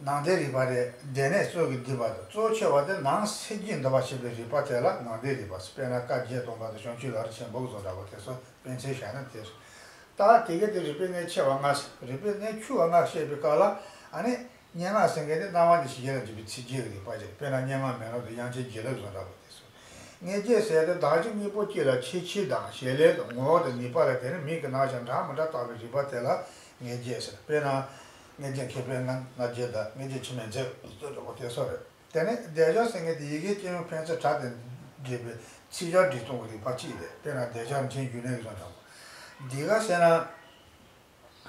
ནང་དོན་རིག་པ་རེད། སྡེ་སྣོད་གཙོ་གི་སྡུད་པ་དང་གཙོ་ཆེ་བ་དེ་ནང་གསེར་གྱིས་འདུ་བ་ཞེས་པའི་རིག་པ་དེ་ལ་ནང་དོན་རིག་པ་ཟེར། དཔེར་ན་བཀའ་བརྒྱད་སྟོང་པ་དང་བྱང་ཆུབ་ལམ་རིམ་ཆེན་པོ་བཟོ་འདྲ་པོ་དེ་ཚོ་དཔེ་མཚོན་བཞག་ན་དེ། ད་དེ་གའི་དེ་རིག་པའི་གནས་ཆེ་བ་ལྔ་ཟེར། རིག་པའི་གནས་ཆུང་བ་ལྔ་བཤད་པའི་སྐབས་ལ་ཨ་ནི། སྙན་ངག་ཟེར་མཁན་དེ་སྣང་བ་ནས་ཞི་བྱེད་ལ་འཇུག་པའི་ཚིགས་བཅད་ཀྱི་རིག་པ་ཅིག་དཔེར་ན་སྙན་ངག་མེ་ལོང་དང་དབྱངས་ཅན་བྱིན་རླབས་བཟོ་འདྲ་པོ་དེ་ཚོ། མངོན་རྗེས་ཟེར་དེ་བདག་གི་དངོས་པོ་གཅིག་ལ་ཁྱད་ཆོས་དང་བྱེད་ལས་དང་ངོ་བོ་དང་ནུས་པ་ལ་བརྟེན་ནས་མིང་གི་རྣམ་གཞག་འདྲ་མི་འདྲ་བཏགས་པའི་རིག་པ་དེ་ལ་མངོན་རྗེས་ཟེར། དཔེར་ན། མངོན་རྗེས་མཁས་པའི་རྣམ་རྣམ་འགྱུར་དང་མངོན་རྗེས་འཆི་མེད་མཛོད་བཟོ་འདྲ་པོ་དེ་ཚོ་རེད། དེ་ནས་སྡེབ་སྦྱོར་ཟེར་མཁན་དེ་ཡི་གེ་སྐྱེས་བུ་ཕན་ཚུན་བྲལ་ཏེ་འབྲེལ་བའི་ཚིག་སྦྱོར་འབྲི་སྟངས་ཀྱི་རིག་པ་གཅིག་རེད། དཔེར་ན་སྡེབ་སྦྱོར་མཚན་བརྗོད་ནུས་བཟོ་འདྲ་པོ། འདི་ག་ཟེར་ན།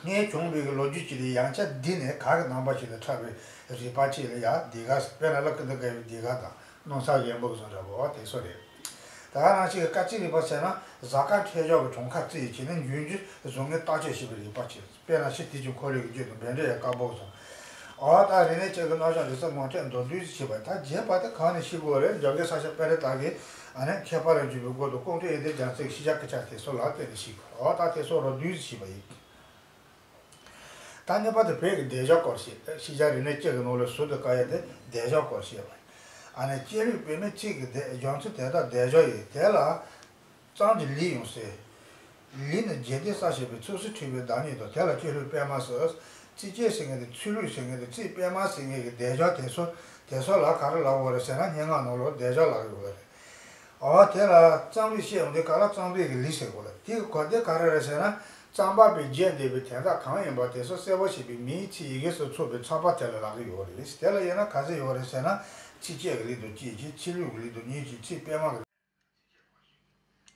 སྔོན་བྱུང་བའི་ལོ་རྒྱུས་ཅིག་ལ་ཡང་བསྐྱར་བསྡུས་ནས་གར་གྱི་རྣམ་པ་ཞིག་ལ་འཁྲབ་པའི་རིག་པ་གཅིག་ལ་ཡང་འདི་ག་ཟེར། དཔེར་ན་ཀླུ་ཀུན་ཏུ་དགའ་བའི་འདི་ག་དང་སྣང་ཚགས་གཞན་པ་བཟོ་འདྲ་པོ་དེ་ཚོ་རེད། ད་ག་ནང་བཞིན་གྱི་སྐར་རྩིས་རིག་པ་ཟེར་ན་གཟའ་སྐར་འཕྲོད་སྦྱོར་གྱི་གྲངས་ཁ་རྩིས་བྱས་ནས་འབྱུང་འགྱུར་བཟོ་ངེས་བརྟག་དཔྱད་བྱེད་པའི་རིག་པ་གཅིག་དཔེར་ན་ཕྱི་དུས་ཀྱི་འཁོར་ལོའི་རྒྱུད་དང་བཻ་ཌཱུརྱ་བཀའ་པོད་སོགས། འོ་ད་རིག་གནས་གཅིག་གི་རྣམ་གཞག་འབྲི་ས་ངོ་སྤྲོད་མདོར་བསྡུས་སུ་བྱས་པ། ད་རྒྱས་པ་དེ་གང་ནས་ཤེས་དགོས་རེད། འཇམ་མགོན་ས་སྐྱ་པཎྜི་ཏ་གིས་ཨ་ནི་མཁས་པ་ལ་འཇུག་པའི་སྒོ་དང་ཀོང་སྤྲུལ་ཨེ་ཏེ་རྒྱལ་མཚན་གྱི་ཤེས་བྱ་སྐད་ཆ་དེ་ཚོ་ལ་བརྟེན་ནས་ཤེས་དགོས། འོ་ད་དེ་ཚོ་རོབ་བསྡུས་སུ་བྱས་པ་ཡིན། ད་གཉིས་པ་དེ་བོད་ཀྱི་སྡེབ་སྦྱོར་སྐོར་བཤད། ཤེས་བྱ་རིག་གནས་སྤྱི་གི་ནང་ལ་ཟུར་དུ་བཀར་ཡ་དེ་སྡེབ་སྦྱོར་སྐོར་བཤད་པ་ཡིན། ཨ་ནི་སྐྱེས་ལུས་བོད་མིའི་ཚིག་གི་སྡེ་སྦྱོར་ཚུལ་དེ་དག་སྡེབ་སྦྱོར་ཡིན། དེ་ལ་ཙམ་གྱིས་ལུས་ཡོང་ཟེར། ལུས་ནི་རྗེས་འདེད་ས་ཞེས་པའི་ཚིགས་སུ་བྲིས་པའི་བདག་ཉིད་དང་དེ་ལ་སྐྱེས་ལུས་པད་མ་ཟེར། ཚིགས་བཅད་ཟེར་མཁན་དེ་ཚིགས་ལུས་ཟེར་མཁན་དེ་ཚིག་པད་མ་ཟེར་མཁན་གྱི་སྡེབ་སྦྱོར་དེ་ཚོ་དེ་ཚོ་ལ་ག་རེ་ལབ་དགོས་རེད་ཟེར་ན་སྙན་ངག་ནང་ལ་སྡེབ་སྦྱོར་ལབ་ཀྱི་ཡོད་རེད། འོ་དེ་ལ་རྩོམ་རིག་བཤད་ཡོང་དུས་ག་ལ་རྩོམ་རིག་གི་ལུས་ཟེར་དགོས་ལ། དེ་གི་གོ་དོན་ག་རེ་རེད་ཟེར་ན། རྩོམ་པ་པོས་བརྗོད་འདོད་པའི་དོན་དག་གང་ཡིན་པ་དེ་ཚོ་གསལ་པོ་བྱེད་པའི་མིང་ཚིག་ཡི་གེ་སོགས་ཚུགས་པའི་ཚོགས་པ་དེ་ལ་ལབ་ཀྱི་ཡོད་རེད། དེ་ལ་དབྱེ་ན་ག་ཚོད་ཡོད་རེད་ཟེར་ན། ཚིགས་བཅད་ཀྱི་ལུས་དང་གཅིག་བྱས། ཚིགས་ལུས་ཀྱི་ལུས་དང་གཉིས་བྱས། ཚིག་པད་མ་གི།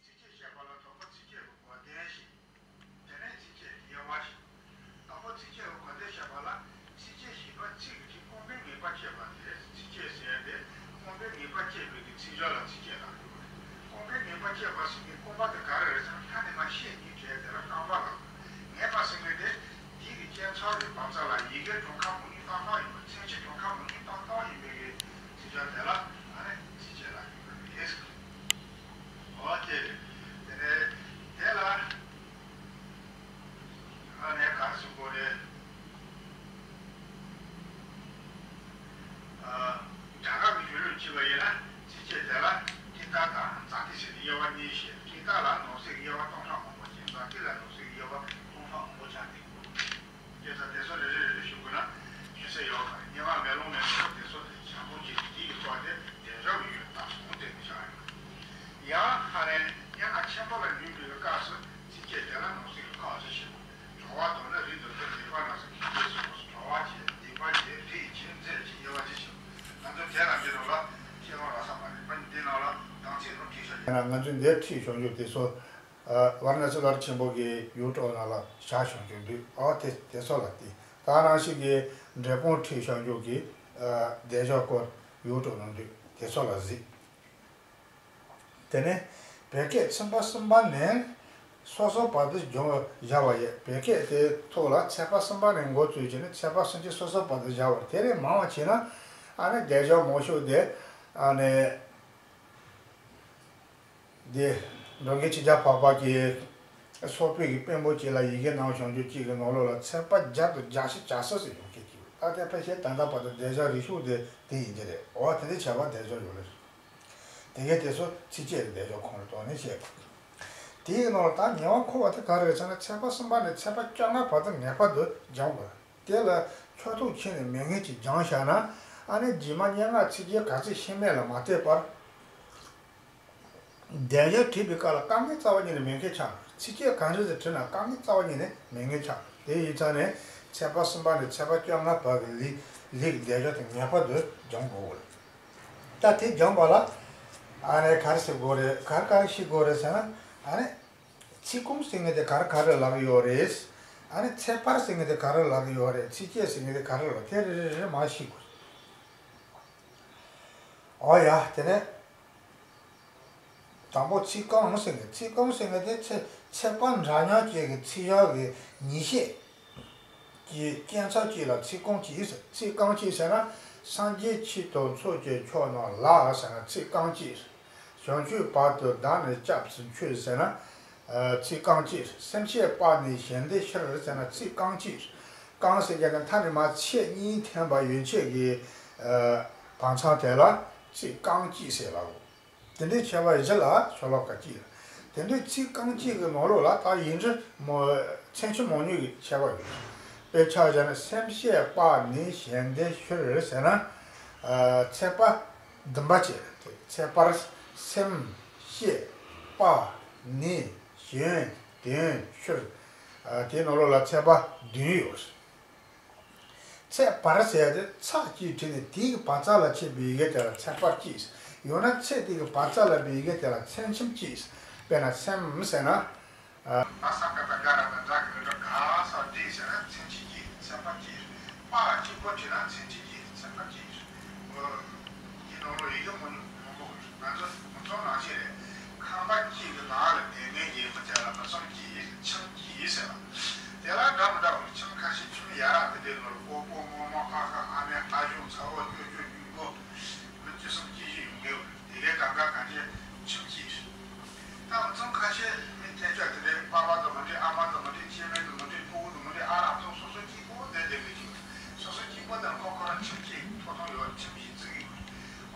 ཚིགས་བཅད་བཤད་པ་ལ་དོགས་པ་ཚིགས་བཅད་ཀྱི་གོ་དོན་ཞིག་དེ་ནས་ཚིགས་བཅད་ཀྱི་དབྱེ་བ་ཞིག་དང་པོ་ཚིགས་བཅད་ཀྱི་གོ་དོན་བཤད་པ་ལ་ཚིགས་བཅད་ཞེས་པ་ཚིག་གི་རིགས་རྐང་པའི་ངེས་པ་བསྐྱེད་པ་སྟེ། ཚིགས་བཅད་ཟེར་ཡ་དེ་རྐང་པའི་ངེས་པ་བསྐྱེད་པའི་གི་ཚིག་སྦྱོར་ལ་ཚིགས་བཅད་ལབ་ཀྱི་ཡོད་རེད། རྐང་པའི་ངེས་པ་བསྐྱེད་པ་ཟེར་མཁན་རྐང་པ་དེ་ག་རེ་རེད་ཟེར་ན། ཁ་ནས་མར་བཤད་ཀྱི་བྱས་དེ་ལ་རྐང་པ་ལབ་དགོས། ངེས་པ་ཟེར་མཁན་དེ་དེ་གི་སྐྱེད་ཚལ་གྱི་བབ་ཚ་ལ་ཡི་གེ་གྲངས་ཀ་མང་ཉུང་བཏགས་སྟངས་ཡིན་པ། མཚན་གཞི་གྲངས་ཀ་མང་ཉུང་བཏགས་སྟངས་ཡིན་པའི་གི་ཚིག་སྦྱོར་དེ་ལ་ཨ་ནི་ཚིགས་བཅད་ལབ་ཀྱི་ཡོད་རེད། འོ་དེ་རེད། དེ་ནས་དེ་ལ། ཨ་ནི་ག་རེ་ཟེར་དགོས་རེད། ཨ། སྦྲག་སྐར་གྱི་བརྗོད་ལུགས་བྱས་པ་ཡིན་ན། ཚིགས་བཅད་དེ་ལ་སྤྲིན་སྟར་དང་ཛཱ་ཏི་ཟེར་ཏེ་དབྱེ་བ་གཉིས་བཤད། སྤྲིན་སྟར་ལ་ནང་གསེས་ཀྱི་དབྱེ་བ་སྟོང་ཕྲག་མང་པོ་ཅིག་ཛཱ་ཏི་ལ་ནང་གསེས་ཀྱི་དབྱེ་བ་སྟོང་ཕྲག་མང་པོ་ཅིག་སྟེ། དེ་ཚོ་དེ་ཚོ་རེ་རེ་རེ་རེ་ཞུ་དགོས་ན་ཞུ་ས་ཡོད་མ་རེད། སྙན་ངག་མེ་ལོང་མེ་ལོང་དེ་ཚོ་ཞག་པོ་གཅིག་དེའི་སྐོར་དེ་དེ་འདྲ་བའི་ཡོད་སྟངས་གོང་དེ་ནས་བཞག་ཡོད། ཡང་ཧ་རན་སྙན་ངག་ཆེན་པོ་ལ་འཇུག་པའི་སྐབས་སུ་ཚིགས་བཅད་དེ་ལ་ནང་གསེས་ཀྱི་ཁག་བཞི་ཞིག་གྲོལ་བ་དང་ནི་རིགས་དང་མཐུན། སྡིག་པ་ནང་གསེས་ཀྱི་རྗེས་སུ་འགྲོ། གྲོལ་བ་བྱེད། སྡིག་པ་བྱེད། རིགས་བྱེད། མཛད་བྱེད། དབྱེ་བ་བཞི་ཞིག་ང་ཚོ་དེ་ལ་འདི་རུ་ལ་ཤེས་ཀྱང་རག་ས་མ་རེད། ཨ་ནི་འདི་ནང་ལ་དང་ཚིག་རུ་བྲིས་ཤག་ཡིན་ན་ང་ཚོས་འདིར་བྲིས་ཆོག་རྒྱུ་དེ་ཚོ། ཝཱ་ར་ཎ་སི་བླ་རུང་ཆེན་པོ་གི་ཡུལ་གྲོགས་ནང་ལ་བཞག་ཆོག་རྒྱུ་འདུག་འོ་དེ་དེ་ཚོ་ལ་བལྟས། ད་ནང་བཞིན་གྱི་འབྲས་སྤུངས་ཁྲིད་ཤོག་རྒྱུ་གི་སྡེབ་སྦྱོར་སྐོར་ཡུལ་གྲོགས་ནང་འདུག་དེ་ཚོ་ལ་གཟིགས། དེ་ནས་བོད་སྐད་ཚན་པ་གསུམ་པ་ནས་ སོ་སོ་བར་དུ་སྦྱོང་བར་བྱ་བ་ཡི་བོད་སྐད་དེ་ཐོག་ལ་ཚེག་བར་གསུམ་པ་ནས་འགོ་བཙུགས་བྱས་ནས་ཚེག་བར་སུམ་ཅུ་སོ་སོ་བར་དུ་སྦྱར་བ་རེད། དེ་ལས་མང་བ་བྱས་ན་ཨ་ནི་སྡེབ་སྦྱོར་མང་ཤོས་དེ་ཨ་ནི་འདི་འགྲོ་མགོན་ཆོས་རྒྱལ་འཕགས་པ་གིས་སོག་པོའི་གི་དཔོན་པོ་གཅིག་ལ་ཡི་གེ་གནང་བྱུང་རྒྱུ་གཅིག་གི་ནང་ལོགས་ལ་ཚེག་བར་བརྒྱ་དང་བརྒྱད་ཅུ་གྱ་གསུམ་ཟེར་ཡོང་མཁན་གཅིག་ཡོད། ད་ལྟའི་ཕལ་ཆེར་ད་ལྟ་བར་དུ་སྡེབ་སྦྱོར་རིགས་ཤོས་དེ་དེ་ཡིན་གྱི་རེད། འོ་དེ་འདྲའི་ཁྱད་པར་སྡེབ་སྦྱོར་ཡོད་རེད། དེ་གའི་དེ་ཚོ་ཚིགས་བཅད་ཀྱི་སྡེབ་སྦྱོར་ཁོངས་ལ་གཏོགས་ནས་བཤད་དགོས། དེའི་ནང་ལ་ད་ཉེ་བར་མཁོ་བ་དེ་ག་རེ་རེད་ཟེར་ན། ཚེག་བར་གསུམ་པ་ནས་ཚེག་བར་བཅོ་ལྔ་བར་དུ་ངེས་པར་དུ་སྦྱང་དགོས། དེ་ལ་ཕྱོགས་གཏོགས་ཕྱེ་ནས་མེད་མཁན་ཅིག་སྦྱངས་བཞག་ན། ཨ་ནི་རྗེས་མ་སྙན་ངག་ཚིགས་བཅད་ག་ཚོད་ཤེས་མེད་ལ་མ་ལྟོས་པར། སྡེབ་སྦྱོར་བྲིས་པའི་སྐབས་ལ་དཀའ་ངལ་རྩ་བ་ཉིད་ནས་མེད་མཁན་ཆགས། ཚིགས་བཅད་ག་ཚོད་ཅིག་བྲིས་ན་དཀའ་ངལ་རྩ་བ་ཉིད་ནས་མེད་མཁན་ཆགས། དེ་ཡིན་ཙང་ནས་ཚེག་བར་གསུམ་པ་ནས་ཚེག་བར་བཅོ་ལྔ་བར་གྱི་ལེའུ་ལེའུ་གི་སྡེབ་སྦྱོར་དེ་ངེས་པར་དུ་སྦྱང་དགོས་ལ། ད་དེ་སྦྱངས་པ་ལ་ཨ་ནི་ག་རེ་ཟེར་དགོས་རེད། ག་རེ་ག་རེ་ཤེས་དགོས་རེད་ཟེར་ན། ཨ་ནི་ཚིག་རྐང་ཟེར་མཁན་དེ་ག་རེ་ག་རེ་ལབ་ཡོད་རེད། ཨ་ནི་ཚེག་བར་ཟེར་མཁན་དེ་ག་རེ་ལབ་ཡོད་རེད། ཚིགས་བཅད་ཟེར་མཁན་དེ་ག་རེ་ལབ། དེ་རེ་རེ་རེ་མར་ཤེས་དགོས། འོ་ཡ། དེ་ནས་དང་པོ་ཚིག་རྐང་ཟེར་མཁན། ཚིག་རྐང་ཟེར་མཁན་དེ་ཚེག་ཚེག་བར་འདྲ་མཉམ་ཅན་གྱི་ཚིག་ཡག་གི་ཉིས་ཤད་ཀྱི་སྐྱེད་ཚབ་ཅིག་ལ་ཚིག་རྐང་གཅིག་ཟེར། ཚིག་རྐང་གཅིག་ཟེར་ན། སངས་རྒྱས་ཆོས་དང་ཚོགས་ཀྱི་མཆོག་རྣམས་ལ་ཟེར་ན་ཚིག་རྐང་གཅིག། བྱང་ཆུབ་བར་དུ་བདག་ནི་སྐྱབས་སུ་མཆི་ཟེར་ན། ཨ། ཚིག་རྐང་གཅིག། སེམས་བསྐྱེད་སྤངས་ནས་གཞན་དོན་ཕྱིར་ཟེར་ན་ཚིག་རྐང་གཅིག། རྐང་ཟེར་མཁན་དེ་མཐའ་ནས་མར་ཚེག་གཉིས་འཐེན་པ་ཡན་ཆད་ཀྱི་ཨ་བར་མཚམས་དེ་ལ་ཚིག་རྐང་གཅིག་ཟེར་ལབ། དེ་འདྲའི་ཁྱད་པར་བཞི་ལ་ཤོ་ལོ་ཀ་གཅིག་ལ། དེ་འདྲའི་ཚིག་རྐང་གཅིག་གི་ནང་ལོགས་ལ་ད་ཡིག་འབྲུ་མོ་མཚན་ཆུང་མང་ཉུང་གི་ཁྱད་པར་ཡོད། དཔེར་ཆ་བཞག་ན། སེམས་བསྐྱེད་སྤངས་ནས་གཞན་དོན་ཕྱིར་ཟེར་ན། ཨ། ཚེག་བར་བདུན་པ་བྱས། ཚེག་བར་སེམས་བསྐྱེད་སྤངས་ནས་གཞན་དོན་ཕྱིར། ཨ། དེའི་ནང་ལོགས་ལ་ཚེག་བར་བདུན་ཡོད། ཚེག་བར་ཟེར་ཡ་དེ་ཚེག་གཅིག་བྲིས་ནས་དེའི་བར་ཚིག་ལ་ཕྱེ་བའི་ཡི་གེ་དེ་ལ་ཚེག་བར་གཅིག། ཡང་ན་ཚེག་དེ་གི་བར་ཚིག་ལ་བའི་ཡི་གེ་དེ་ལ་མཚན་ཆུང་གཅིག། དཔེར་ན་སེམས་ཟེར་ན། ཨ། ས་ཀ་བཏགས་སྒ་ར་བཏགས་སྒྲ་གི་སྒྲ། སྒ་ས་འབྲས་ཟེར་ན་མཚན་ཆུང་གཅིག། ཚེག་བར་གཅིག། སྤངས་གཅིག་པོ་བྲིས་ན་མཚན་ཆུང་གཅིག། ཚེག་བར་གཅིག། འོ། འདི་ནང་ལོགས་ཡི་གེ་མང་ཉུང་མང་པོ་ཡོད། ང་ཚོ་མི་ཚང་ནང་བཞིན་རེད། ཁང་པ་གཅིག་གི་ནང་ལ་བསྡད་མཁན་གྱི་མི་དེ་ལ་མི་ཚང་གཅིག། ཁྱིམ་གཅིག་ཟེར་བ། དེ་ལ་འདྲ་མི་འདྲ་བ་ཁྱིམ་ཁ་ཤས། ཁྱིམ་ཡ་རབས་དེ་འདྲའི་ནང་ལ་སྤོ་སྤོ་རྨོ་རྨོ། ཨ་ཁ་ཨ་ནེ། ཨ་ཞང་ཚ་བོ། ཅོ་ཅོ་སྨྱོ་སྨྱོ། མི་བཅུ་གསུམ་བཅུ་བཞི་ཡོང་གི་ཡོད་རེད། དེ་གའི་གང་ག་གང་ཅི་ཁྱིམ་གཅིག་རེད། ད་མི་ཚང་ཁ་ཤས་མི་སྐད་ཆ་དེ་འདྲའི་པ་ཕ་དང་མི་འགྲིག། ཨ་མ་དང་མི་འགྲིག། སྐྱེ་དམན་དང་མི་འགྲིག། ཕྲུ་གུ་དང་མི་འགྲིག། ཨ་རག་ཐོག་སོ་སོ་གཅིག་པོ་བསྡད་བསྡད་པའི་ཁྱིམ། སོ་སོ་གཅིག་པོ་དེ་ཁོ་ཁོ་རང་ཁྱིམ་གཅིག་ཐོབ་ཐང་ཡོད། ཁྱིམ་གཅིག་བརྩི་གི་ཡོད།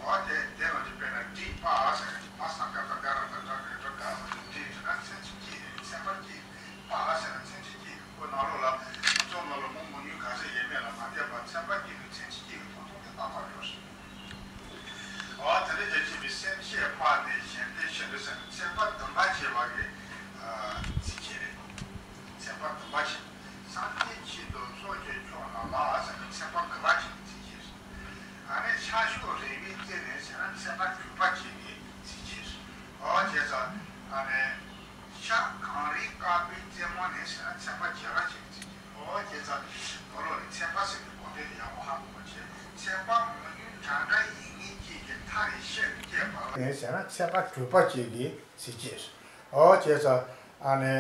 འོ་དེ་དེ་ལ་འདི་དཔེར་ན་འབྲས་སྤགས་ཟེར་ན། མ་ས་ཀ་བཏགས་སྒ་ར་བཏགས་སྒྲ་གི་སྒྲ། སྒ་ས་འབྲས་བྲིས་ན་མཚན་ཆུང་གཅིག་རེད། ཚེག་བར་གཅིག། སྤགས་ཟེར་ན་མཚན་ཆུང་གཅིག། ཁོ་ནང་ལོགས་ལ་མི་ཚོགས་ནང་ལ་མི་མང་ཉུང་ག་ཚོད་ཡོད་མེད་ལ་མ་ལྟོས་པར་ཚེག་བར་གཅིག་གི་མཚན་ཆུང་གཅིག་གི་ཐོབ་ཐང་དེ་ཏག་ཏག་ཡོད་རེད། འོ་དེ་འདྲ་བྱས་བྱས་པའི་སེམས་བསྐྱེད་སྤངས་ནས་གཞན་དོན་ཕྱིར་ཟེར་ན་ཚེག་བར་བདུན་པ་བྱས་པ་གི་ཨ་ཚིགས་བཅད་རེད། ཚེག་བར་བདུན་པ་བྱས། སངས་རྒྱས་ཆོས་དང་ཚོགས་ཀྱི་མཆོག་རྣམས་ལ་ཟེར་ན་ཚེག་བར་དགུ་པ་བྱས་པའི་ཚིགས་བཅད་རེད། ཨ་ནི་ཤར་ཕྱོགས་རི་བོའི་རྩེ་ནས་ཟེར་ན་ཚེག་བར་དྲུག་པ་བྱས་པའི་ཚིགས་བཅད་རེད། འོ་བྱས་ཙང་ཨ་ནི་ཤར་གངས་རིའི་དཀར་པོའི་རྩེ་མོ་ནས་ཟེར་ན་ཚེག་བར་བརྒྱད་པ་བྱས་པའི་ཚིགས་བཅད། འོ་བྱས་ཙང་ནང་ལོགས་ནས་ཚེག་བར་ཟེར་བའི་གོ་དོན་དེ་ཡག་པོ་ཧ་གོ་བ་བྱས། ཚེག་བར་མང་ཉུང་འདྲ་འདྲ་ཡིན་ངེས་གཅིག་གི་མཐའ་ནས་ཤར་གྱི་བསྐྱེད་པ་ལ་ནས་ཟེར་ན་ཚེག་བར་དྲུག་པ་བྱས་པའི་ཚིགས་བཅད། འོ་བྱས་ཙང་ཨ་ནི།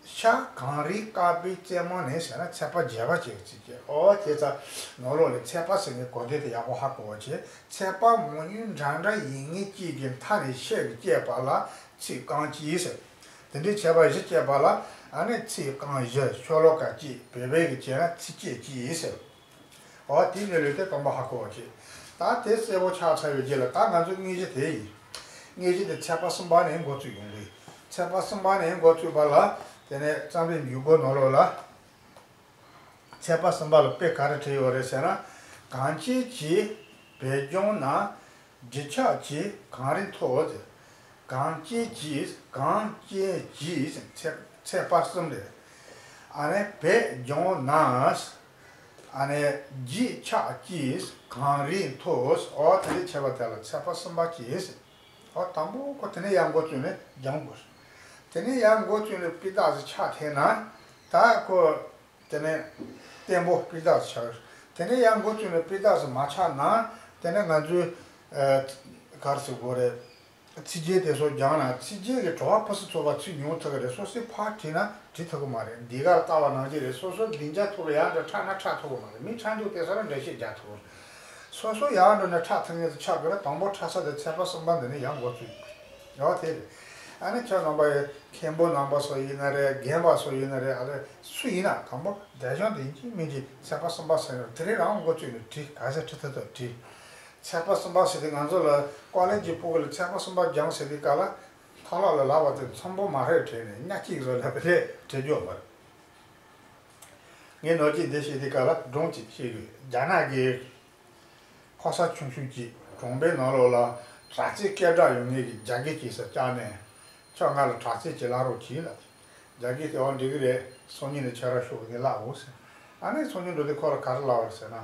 ཤར་གངས་རིའི་དཀར་པོའི་རྩེ་མོ་ནས་ཟེར་ན་ཚེག་བར་བརྒྱད་པ་བྱས་པའི་ཚིགས་བཅད། འོ་བྱས་ཙང་ནང་ལོགས་ནས་ཚེག་བར་ཟེར་མཁན་གོ་དོན་དེ་ཡག་པོ་ཧ་གོ་བ་བྱས། ཚེག་བར་མང་ཉུང་འདྲ་འདྲ་ཡིན་ངེས་གཅིག་གི་མཐའ་ནས་ཤར་གྱི་བསྐྱེད་པ་ལ་ཚིག་རྐང་གཅིག་ཟེར། དེ་འདྲའི་ཁྱད་པར་བཞི་བསྐྱེད་པ་ལ་ཨ་ནི་ཚིག་རྐང་བཞི། ཤོ་ལོ་ཀ་གཅིག། བོད་པའི་གི་བྱས་ན་ཚིགས་བཅད་གཅིག་ཟེར། འོ་དེའི་གནས་ལུགས་དེ་དང་པོ་ཧ་གོ་བ་བྱས། ད་དེ་གསལ་པོ་ཆགས་ཚར་བའི་རྗེས་ལ་ད་ང་ཚོ་དངོས་གཞི་དེ་ཡིན། དངོས་གཞི་དེ་ཚེག་བར་གསུམ་པ་ནས་འགོ་བཙུགས་ཡོང་གི། ཚེག་བར་གསུམ་པ་ནས་འགོ་བཙུགས་པ་ལ་དེ་ནས་བརྩམས་པའི་འཇུག་སྒོ་ནང་ལོགས་ལ། ཚེག་བར་གསུམ་པ་ལ་དཔེ་ག་རེ་བྲིས་ཡོད་རེད་ཟེར་ན། གང་སྐྱེས་ཀྱིས་བོད་ལྗོངས་ན། རྗེས་ཆགས་ཀྱིས་གངས་རི་མཐོ། གང་སྐྱེས་ཀྱིས། གང་སྐྱེས་ཀྱིས་ཚེག་ཚེག་བར་གསུམ་རེད། ཨ་ནི་བོད་ལྗོངས་ན། ཨ་ནི་རྗེས་ཆགས་ཀྱིས་གངས་རི་མཐོ། འོ་དེ་འདྲའི་ཁྱད་པར་དེ་ལ་ཚེག་བར་གསུམ་པ་གཅིག་ཟེར། འོ་དང་པོ་ཁོ་དེ་ནས་ཡར་འགོ་བཙུགས་ནས་སྦྱང་དགོས། དེ་ནས་ཡར་འགོ་བཙུགས་ནས་སྤུས་དག་ཅིག་ཆགས་ཐེབས་ན། ད་ཁོ་དེ་ནས་བརྟན་པོ་སྤུས་དག་ཅིག་ཆགས། དེ་ནས་ཡར་འགོ་བཙུགས་ནས་སྤུས་དག་ཅིག་མ་ཆགས་ན། དེ་ནས་ང་ཚོས་ཨ་ག་རེ་ཟེར་དགོས་རེད། ཚིགས་བཅད་དེ་ཚོ་སྦྱངས་ན་ཚིགས་བཅད་ཀྱི་བྲོ་བ་ཕུན་སུམ་ཚོགས་པ་ཚིག་ཉུང་ཐུབ་ཀྱི་རེད། སོ་སོས་ཕར་བྲིས་ན་བྲིས་ཐུབ་ཀྱི་མ་རེད། འདི་གར་ལྟ་བ་ནང་བཞིན་རེད། སོ་སོ་སྡིངས་ཆ་ཐུག་ལ་ཡར་འདྲ་ཁྲག་ན་ཁྲག་ཐུབ་ཀྱི་མ་རེད། མི་ཁྲག་འཇུག་དེ་ཚོ་ལ་འགྲེལ་བཤད་རྒྱག་ཐུབ། སོ་སོ་ཡར་འགྲོ་ནས་ཁྲག་ཐུབ་མཁན་དུ་ཆགས་དགོས་ན་དང་པོ་ཁྲག་ས་དེ་ཚད་པ་གསུམ་པ་འདི་ནས་ཡར་འགོ་བཙུགས་དགོས། འོ་དེ་རེད། ཨ་ནི་ཁྱོད་རྣམ་པ་ཡི་མཁན་པོ་རྣམ་པ་ཚོ་ཡིན་ན་རེད། རྒན་པ་ཚོ་ཡིན་ན་རེད། ཨ་རེ་སུ་ཡིན་ན་དང་པོ་བདེ་སྦྱོང་དེ་ཡིན་གཅིག་མིན་གཅིག་ཚད་པ་གསུམ་པ་ཟེར་ནས་དེ་རིང་རང་འགོ་བཙུགས་ནས་བྲིས། ག་ཚད་བྲིས་ཐུབ་ཐུབ་བྲིས། ཚད་པ་གསུམ་པ་ཟེར་དུས་ང་ཚོ་ལ་ཀོ་ལེ་ཇི་ཕྲུ་གུ་ལ་ཚད་པ་གསུམ་པ་སྦྱངས་ཟེར་དུས་སྐབས་ལ་ཐང་ལག་ལ་ལབ་པ་དེ་ཚོན་པོ་མ་རེད་བྲིས་ནས་ཉག་གཅིག་བཟོ་ལབ་པ་རེད་བྲིས་རྒྱུ་མ་རེད། ངས་ནོར་གྱིས་འདི་བཤད་དུས་སྐབས་ལ་སྒྲུང་གཅིག་བཤད་དགོས། རྒྱ་ནག་གི་ཕོ་གསར་ཆུང་ཆུང་གཅིག་གྲོང་པའི་ནང་ལོགས་ལ་དྲག་རྩལ་སྐད་གྲགས་ཡོད་མཁན་གྱི་རྒྱ་སྐད་ཅིག་སར་བཅར་ནས། ཁྱོད་ང་ལ་དྲག་རྩལ་ཅིག་བསླབ་རོགས་གྱིས་ལབ། རྒྱ་སྐད་དེ་འོ་འགྲིག་གི་རེད། སང་ཉིན་ནས་ཁྱོད་རང་ཤོག་ངས་བསླབ་འོང་ཟེར། ཨ་ནི་སང་ཉིན་འགྲོ་དུས་ཁོ་ལ་ག་རེ་ལབ་པ་རེད་ཟེར་ན།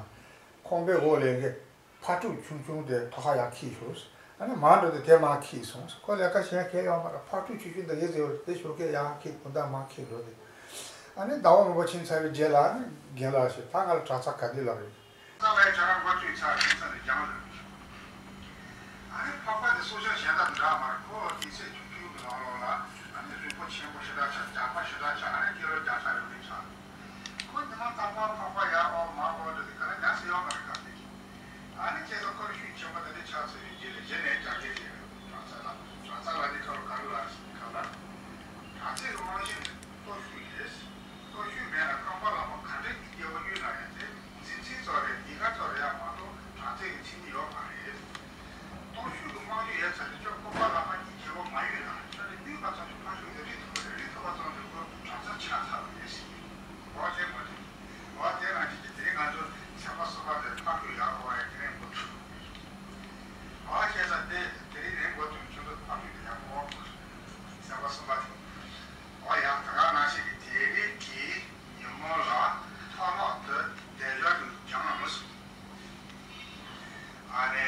ཁང་པའི་འོག་ལས་ཀྱི་ཕག་ཕྲུག་ཆུང་ཆུང་དེ་ཐོག་ཁ་ཡར་འཁྱེར་ཤོག་ཟེར། ཨ་ནི་མར་འགྲོ་དུས་དེ་མར་འཁྱེར་སོང་ཟེར། ཁོ་ལས་ཀ་གཞན་གང་ཡང་ཡོད་མ་རེད། ཕག་ཕྲུག་ཆུང་ཆུང་དེ་ཡིན་ཟེར་བ་རེད། དེ་ཞོགས་ཀས་ཡར་འཁྱེར་དགོང་དག་མར་འཁྱེར་འགྲོ་དེ། ཨ་ནི་ཟླ་བ་མང་པོ་ཕྱིན་ཚར་བའི་རྗེས་ལ་ཨ་ནི་རྒན་ལགས་ཞེས་ད་ང་ལ་དྲག་རྩལ་ག་དུས་ལབ་རེད། ས་ལའི་ཆ་ར་འགོ་བཙུགས་ཚར་ཡིན་ས་ནས་སྦྱངས་ལ། ཨ་ནི་འཕགས་པ་དེ་སྲོག་ཆགས་གཞན་དང་འདྲ་མ་རེད། ཁོ་སྡིངས་ཆའི་ཆུང་ཆུང་གི་ནང་ལོགས་ལ་ཨ་ནི་རུས་པ་ཆེན་པོ་ཞེ་དྲག་ཆགས། རྒྱགས་པ་ཞེ་དྲག་ཆགས། ཨ་ནི་སྐེ་ལོ་བརྒྱ་ཆ་ཡོད་མཁན་ཆགས། ཁོ་ཉི་མ་རྟག་པར་འཕགས་པ་ཡར་འོང་མར་འོང་འགྲོ་དུས་ག་ལ་ཉམས་སུ་ཡོད་མ་རེད་ག་དེ། ཨ་ནི་བྱས་ཙང་ཁོ་ལ་ཤུགས་ཆེན་པོ་དེ་འདྲ་ཆགས་ཚར་བའི་རྗེས་ལ་གཞི་ནས་རྒྱ་སྐད་དེ་དྲག་རྩལ་ལ་དྲག་རྩལ་ལབ་དུས་ཁོ་ལ་ག་རེ་ལབ་ཟེར་དུས་སྐབས་ལ། དྲག་རྩལ་གྱི་རྨང་གཞི་ནི་སྟོབས་ཤུགས་རེད། སྟོབས་ཤུགས་མེད་ན་རྐང་པ་ལག་པ་ག་འདྲ་གི་རྒྱལ་པོ་གཡུག་ན་ཡང་དེ་འཛིན་ཚིག་ཙམ་རེད། ལས་ཀ་ཙམ་རེད་ཡ་མ་གཏོགས་དྲག་རྩལ་གྱི་མཚན་ཉིད་ཡོད་མ་རེད། སྟོབས་ཤུགས་ཀྱི་རྨང་གཞི་ཡོད་ཚར་དུས་ཁྱོད་རྐང་པ་ལག་པ་གཉིས་རྒྱལ་པོ་མ་གཡུག་ན་ཁྱོད་ནི་གཡུག་པ་ཙམ་གྱིས་ཕར་ཞོག་དེ་རིག་ཐུབ་པ་རེད། རིག་ཐུབ་པ་ཙམ་གྱིས་ཁོ་དྲག་རྩལ་ཆགས་ཚར་བ་རེད་ཟེར། འོ་དེ་མ་རེད། འོ་དེ་ང་ཚོས་ཀྱི་དེ་རིང་ང་ཚོ་ཚད་པ་གསུམ་པ་དེ་ཕར་ཚུར་ཡར་འགྲོ་བ་ཡ་དེ་རིང་འགོ་ཚུགས། འོ་བྱས་ཙང་དེ་དེ་རིང་ནས་འགོ་ཚུགས་ཁྱོད་ཚོ་ཕར་ཚུར་དེ་ཡར་འགྲོ་བ་དགོས། ཚད་པ་གསུམ་པ་དེ། འོ་ཡ་ད་ག་ནང་བཞིན་གྱི་དེ་རིང་གི་ཉིན་མོ་ལ་ཐོག་མར་དུ་བདེ་སྦྱོར་དུ་སྦྱངས་མི་སོང་། ཨ་ནི་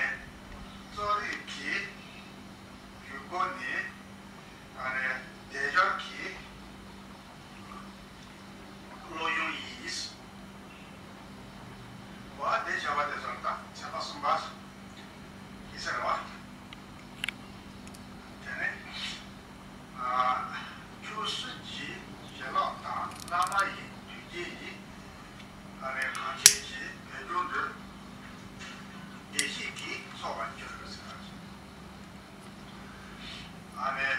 གཙོ་རིག་གི་ཡུལ་སྐོར་ནི་ཨ་ནི་བདེ་སྦྱོར་གྱི་བློ་སྦྱོང་ཡིན། འོ་དེ་བྱ་བ་དེ་ཚོ་ད་ཚད་པ་གསུམ་པ་ཡིན་ཟེར་བ། དེ་ནས་ཨ་ཆོས་སྲིད་ཀྱི་བྱིན་རླབས་དང་བླ་མ་ཡི་མཐུས་རྒྱལ་ཡི་ཨ་ནི་གང་བྱེད་ཀྱི་བདེ་སྐྱོང་དུ་བདེ་གཤེགས་ཀྱིས་གསོལ་བར་གྱུར་ཟེར་བ། ཨ་ནི།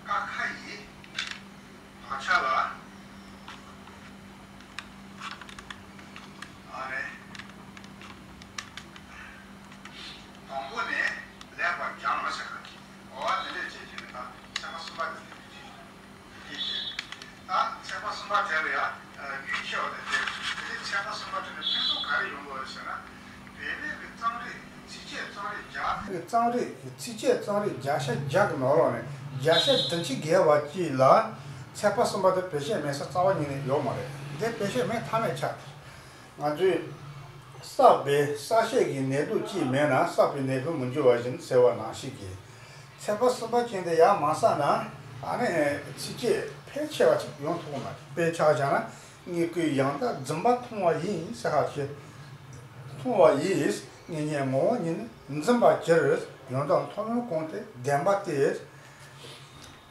ཀ་ཁ་ཡི་དག་ཆ་ལ་ཨ་ནི་དང་པོ་ནས་ལེགས་པར་སྦྱངས་ཟེར་ག་གི་འོ་དེ་འདྲས་བྱས་ཀྱི་ནི་ད་ཚད་པ་གསུམ་པ་དེ་འདྲས་ཀྱི་ད་ཚད་པ་གསུམ་པ་དེ་ལ་ཡང་རྒྱུས་ཆེ་བ་དེ་དེ་དེ་ཚད་པ་གསུམ་པ་དེ་ནི་ཕན་ཐོགས་ག་རེ་ཡོང་དགོས་རེད་ཟེར་ན། བོད་པའི་གི་གཙང་རིས་ཚིགས་བཅད་གཙང་རིས་བརྒྱ། གཙང་རིས་ཚིགས་བཅད་གཙང་རིས་བརྒྱ་ཆ་བརྒྱ་གི་ནང་ལོགས་ནས་བརྒྱ་ཆ་བདུན་ཅུ་བརྒལ་བ་གཅིག་ལ་ཚད་པ་གསུམ་པ་དེ་བེད་སྤྱོད་མེད་ས་རྩ་བ་ཉིད་ནས་ཡོད་མ་རེད། འདི་བེད་སྤྱོད་མེད་ཐབས་མེད་ཆགས། ང་ཚོས་བསགས་པའི་བསགས་བཤད་ཀྱི་ནད་དུག་ཅིག་མེད་ན་བསགས་པའི་ནད་དུག་མི་འཇུ་བ་བཞིན་ཟེར་བ་ནང་བཞིན་གྱི། ཚད་པ་གསུམ་པ་ཅན་དེ་ཡར་མ་བསགས་ན་ཨ་ནི་ཚིགས་བཅད་ཕལ་ཆེ་བ་ཅིག་ཡོང་ཐུབ་ཀྱི་མ་རེད། དཔེ་ཆ་བཞག་ན། དངོས་ཀུན་ཡང་དག་འཛིན་པ་མཐོང་བ་ཡིན་ཟེར་ཁ་ཅིག་མཐོང་བ་ཡིས་དངོས་གཉེན་ངོ་བོ་ཉིད་ནི་འཛིན་པར་འགྱུར། ཡང་དག་མཐོང་ལམ་གང་དེ་བདེན་པ་སྟེ།